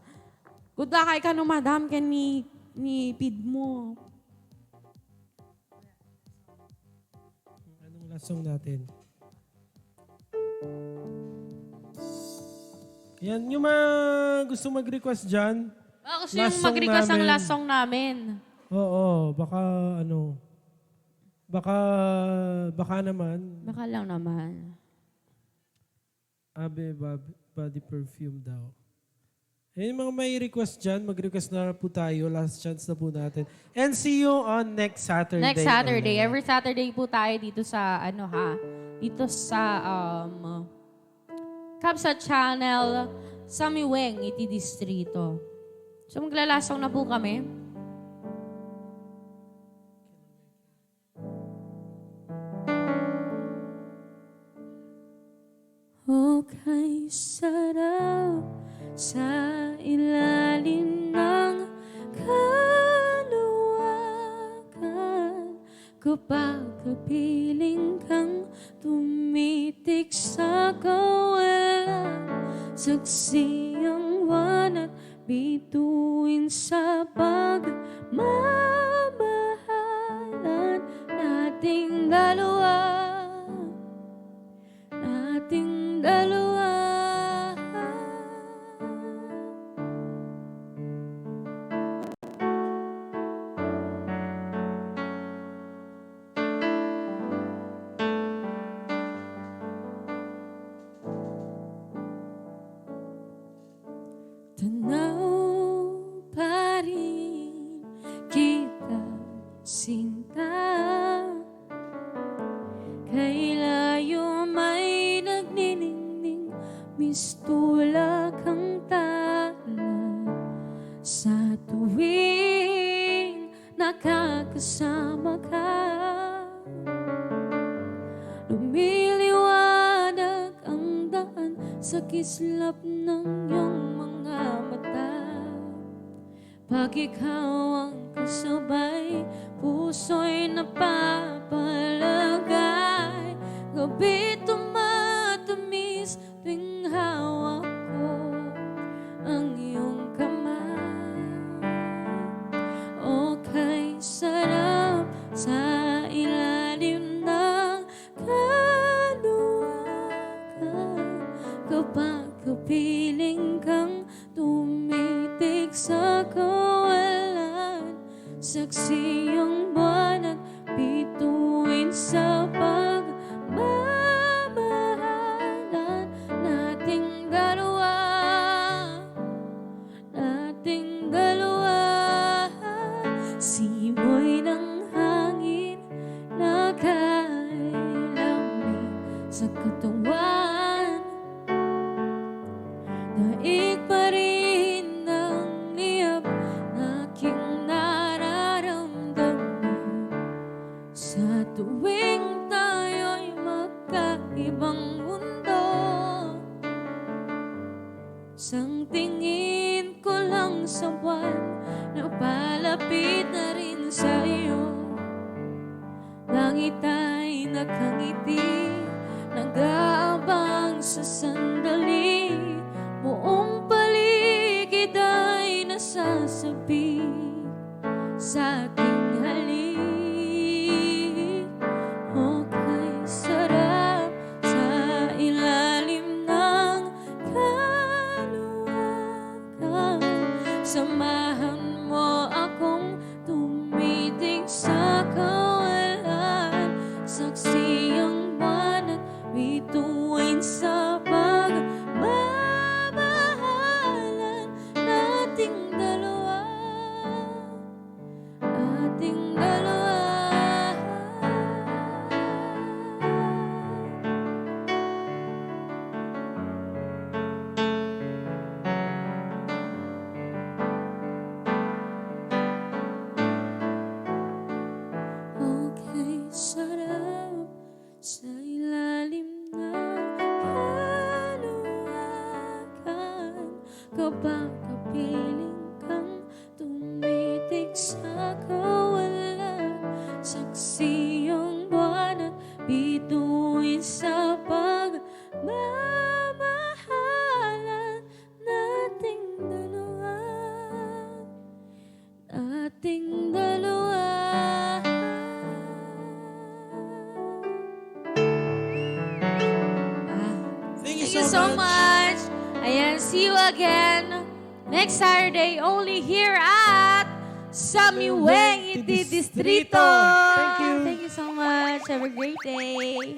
Good luck kay kano, madam, ken ni Pete mo. Anong lasong natin? Yan, yung mga gusto mag-request dyan. Gusto yung Last song mag-request ang namin. last song namin. Oo, baka naman, Baka lang naman. Abe body perfume daw. Yung mga may request dyan, mag-request na po tayo. Last chance na po natin. And see you on next Saturday. Next Saturday. Every Saturday po tayo dito sa, dito sa, Kabsa Channel, sa Miweng, Iti Distrito. So, maglalasong na po kami. Okay, sarap sa ilalim ng kaluwag. Kapag kapiling kang tumitik sa kawalan, saksi ang buwan at bituin sa pagmamahalan nating dalawa, nating dalawa. Tanaw pa rin kita, sinta. Kay layo may nagniningning, mistulak ang tala. Sa tuwing nakakasama ka, lumiliwanag ang daan sa kislap ng iyong mga mata. Pag ikaw ang kasabay, puso'y napapalagay. Gabi tumatamis tuwing hawak ko ang iyong kamay. O kay sarap sa ilalim ng kaluwagan, kapag kapiling kang tumitik sa kawalan, saksi ang buwan at bituin sa pagmamahalan nating dalawa, nating dalawa. Simoy ng hangin na kay lamig sa katawan, daig pa rin ang liyab na aking nararamdaman. Sa tuwing tayo'y magkaibang mundo, sang tingin ko lang sa buwan, napalapit na rin sa iyo. Langit ay nakangiti, nag-aabang sa sandali. Buong paligid ay nasasabi sa ating halik. O kay sarap sa ilalim ng kaluwagan, samahan mo akong tumitig sa kawalan, saksi ang buwan at bituin sa pagmamahalan nating dalawa, ating dalawa. Okay, sarap sa ilalim ng kaluwagan, kapag kapiling kang tumitig sa kawalan, saksi ang buwan at bituin sa pagmamahalan nating dalawa, nating dalawa. Thank Thank you so much. Ayan, see you again next Saturday only here at Samiweng Iti Distrito. Thank you. Thank you so much. Have a great day.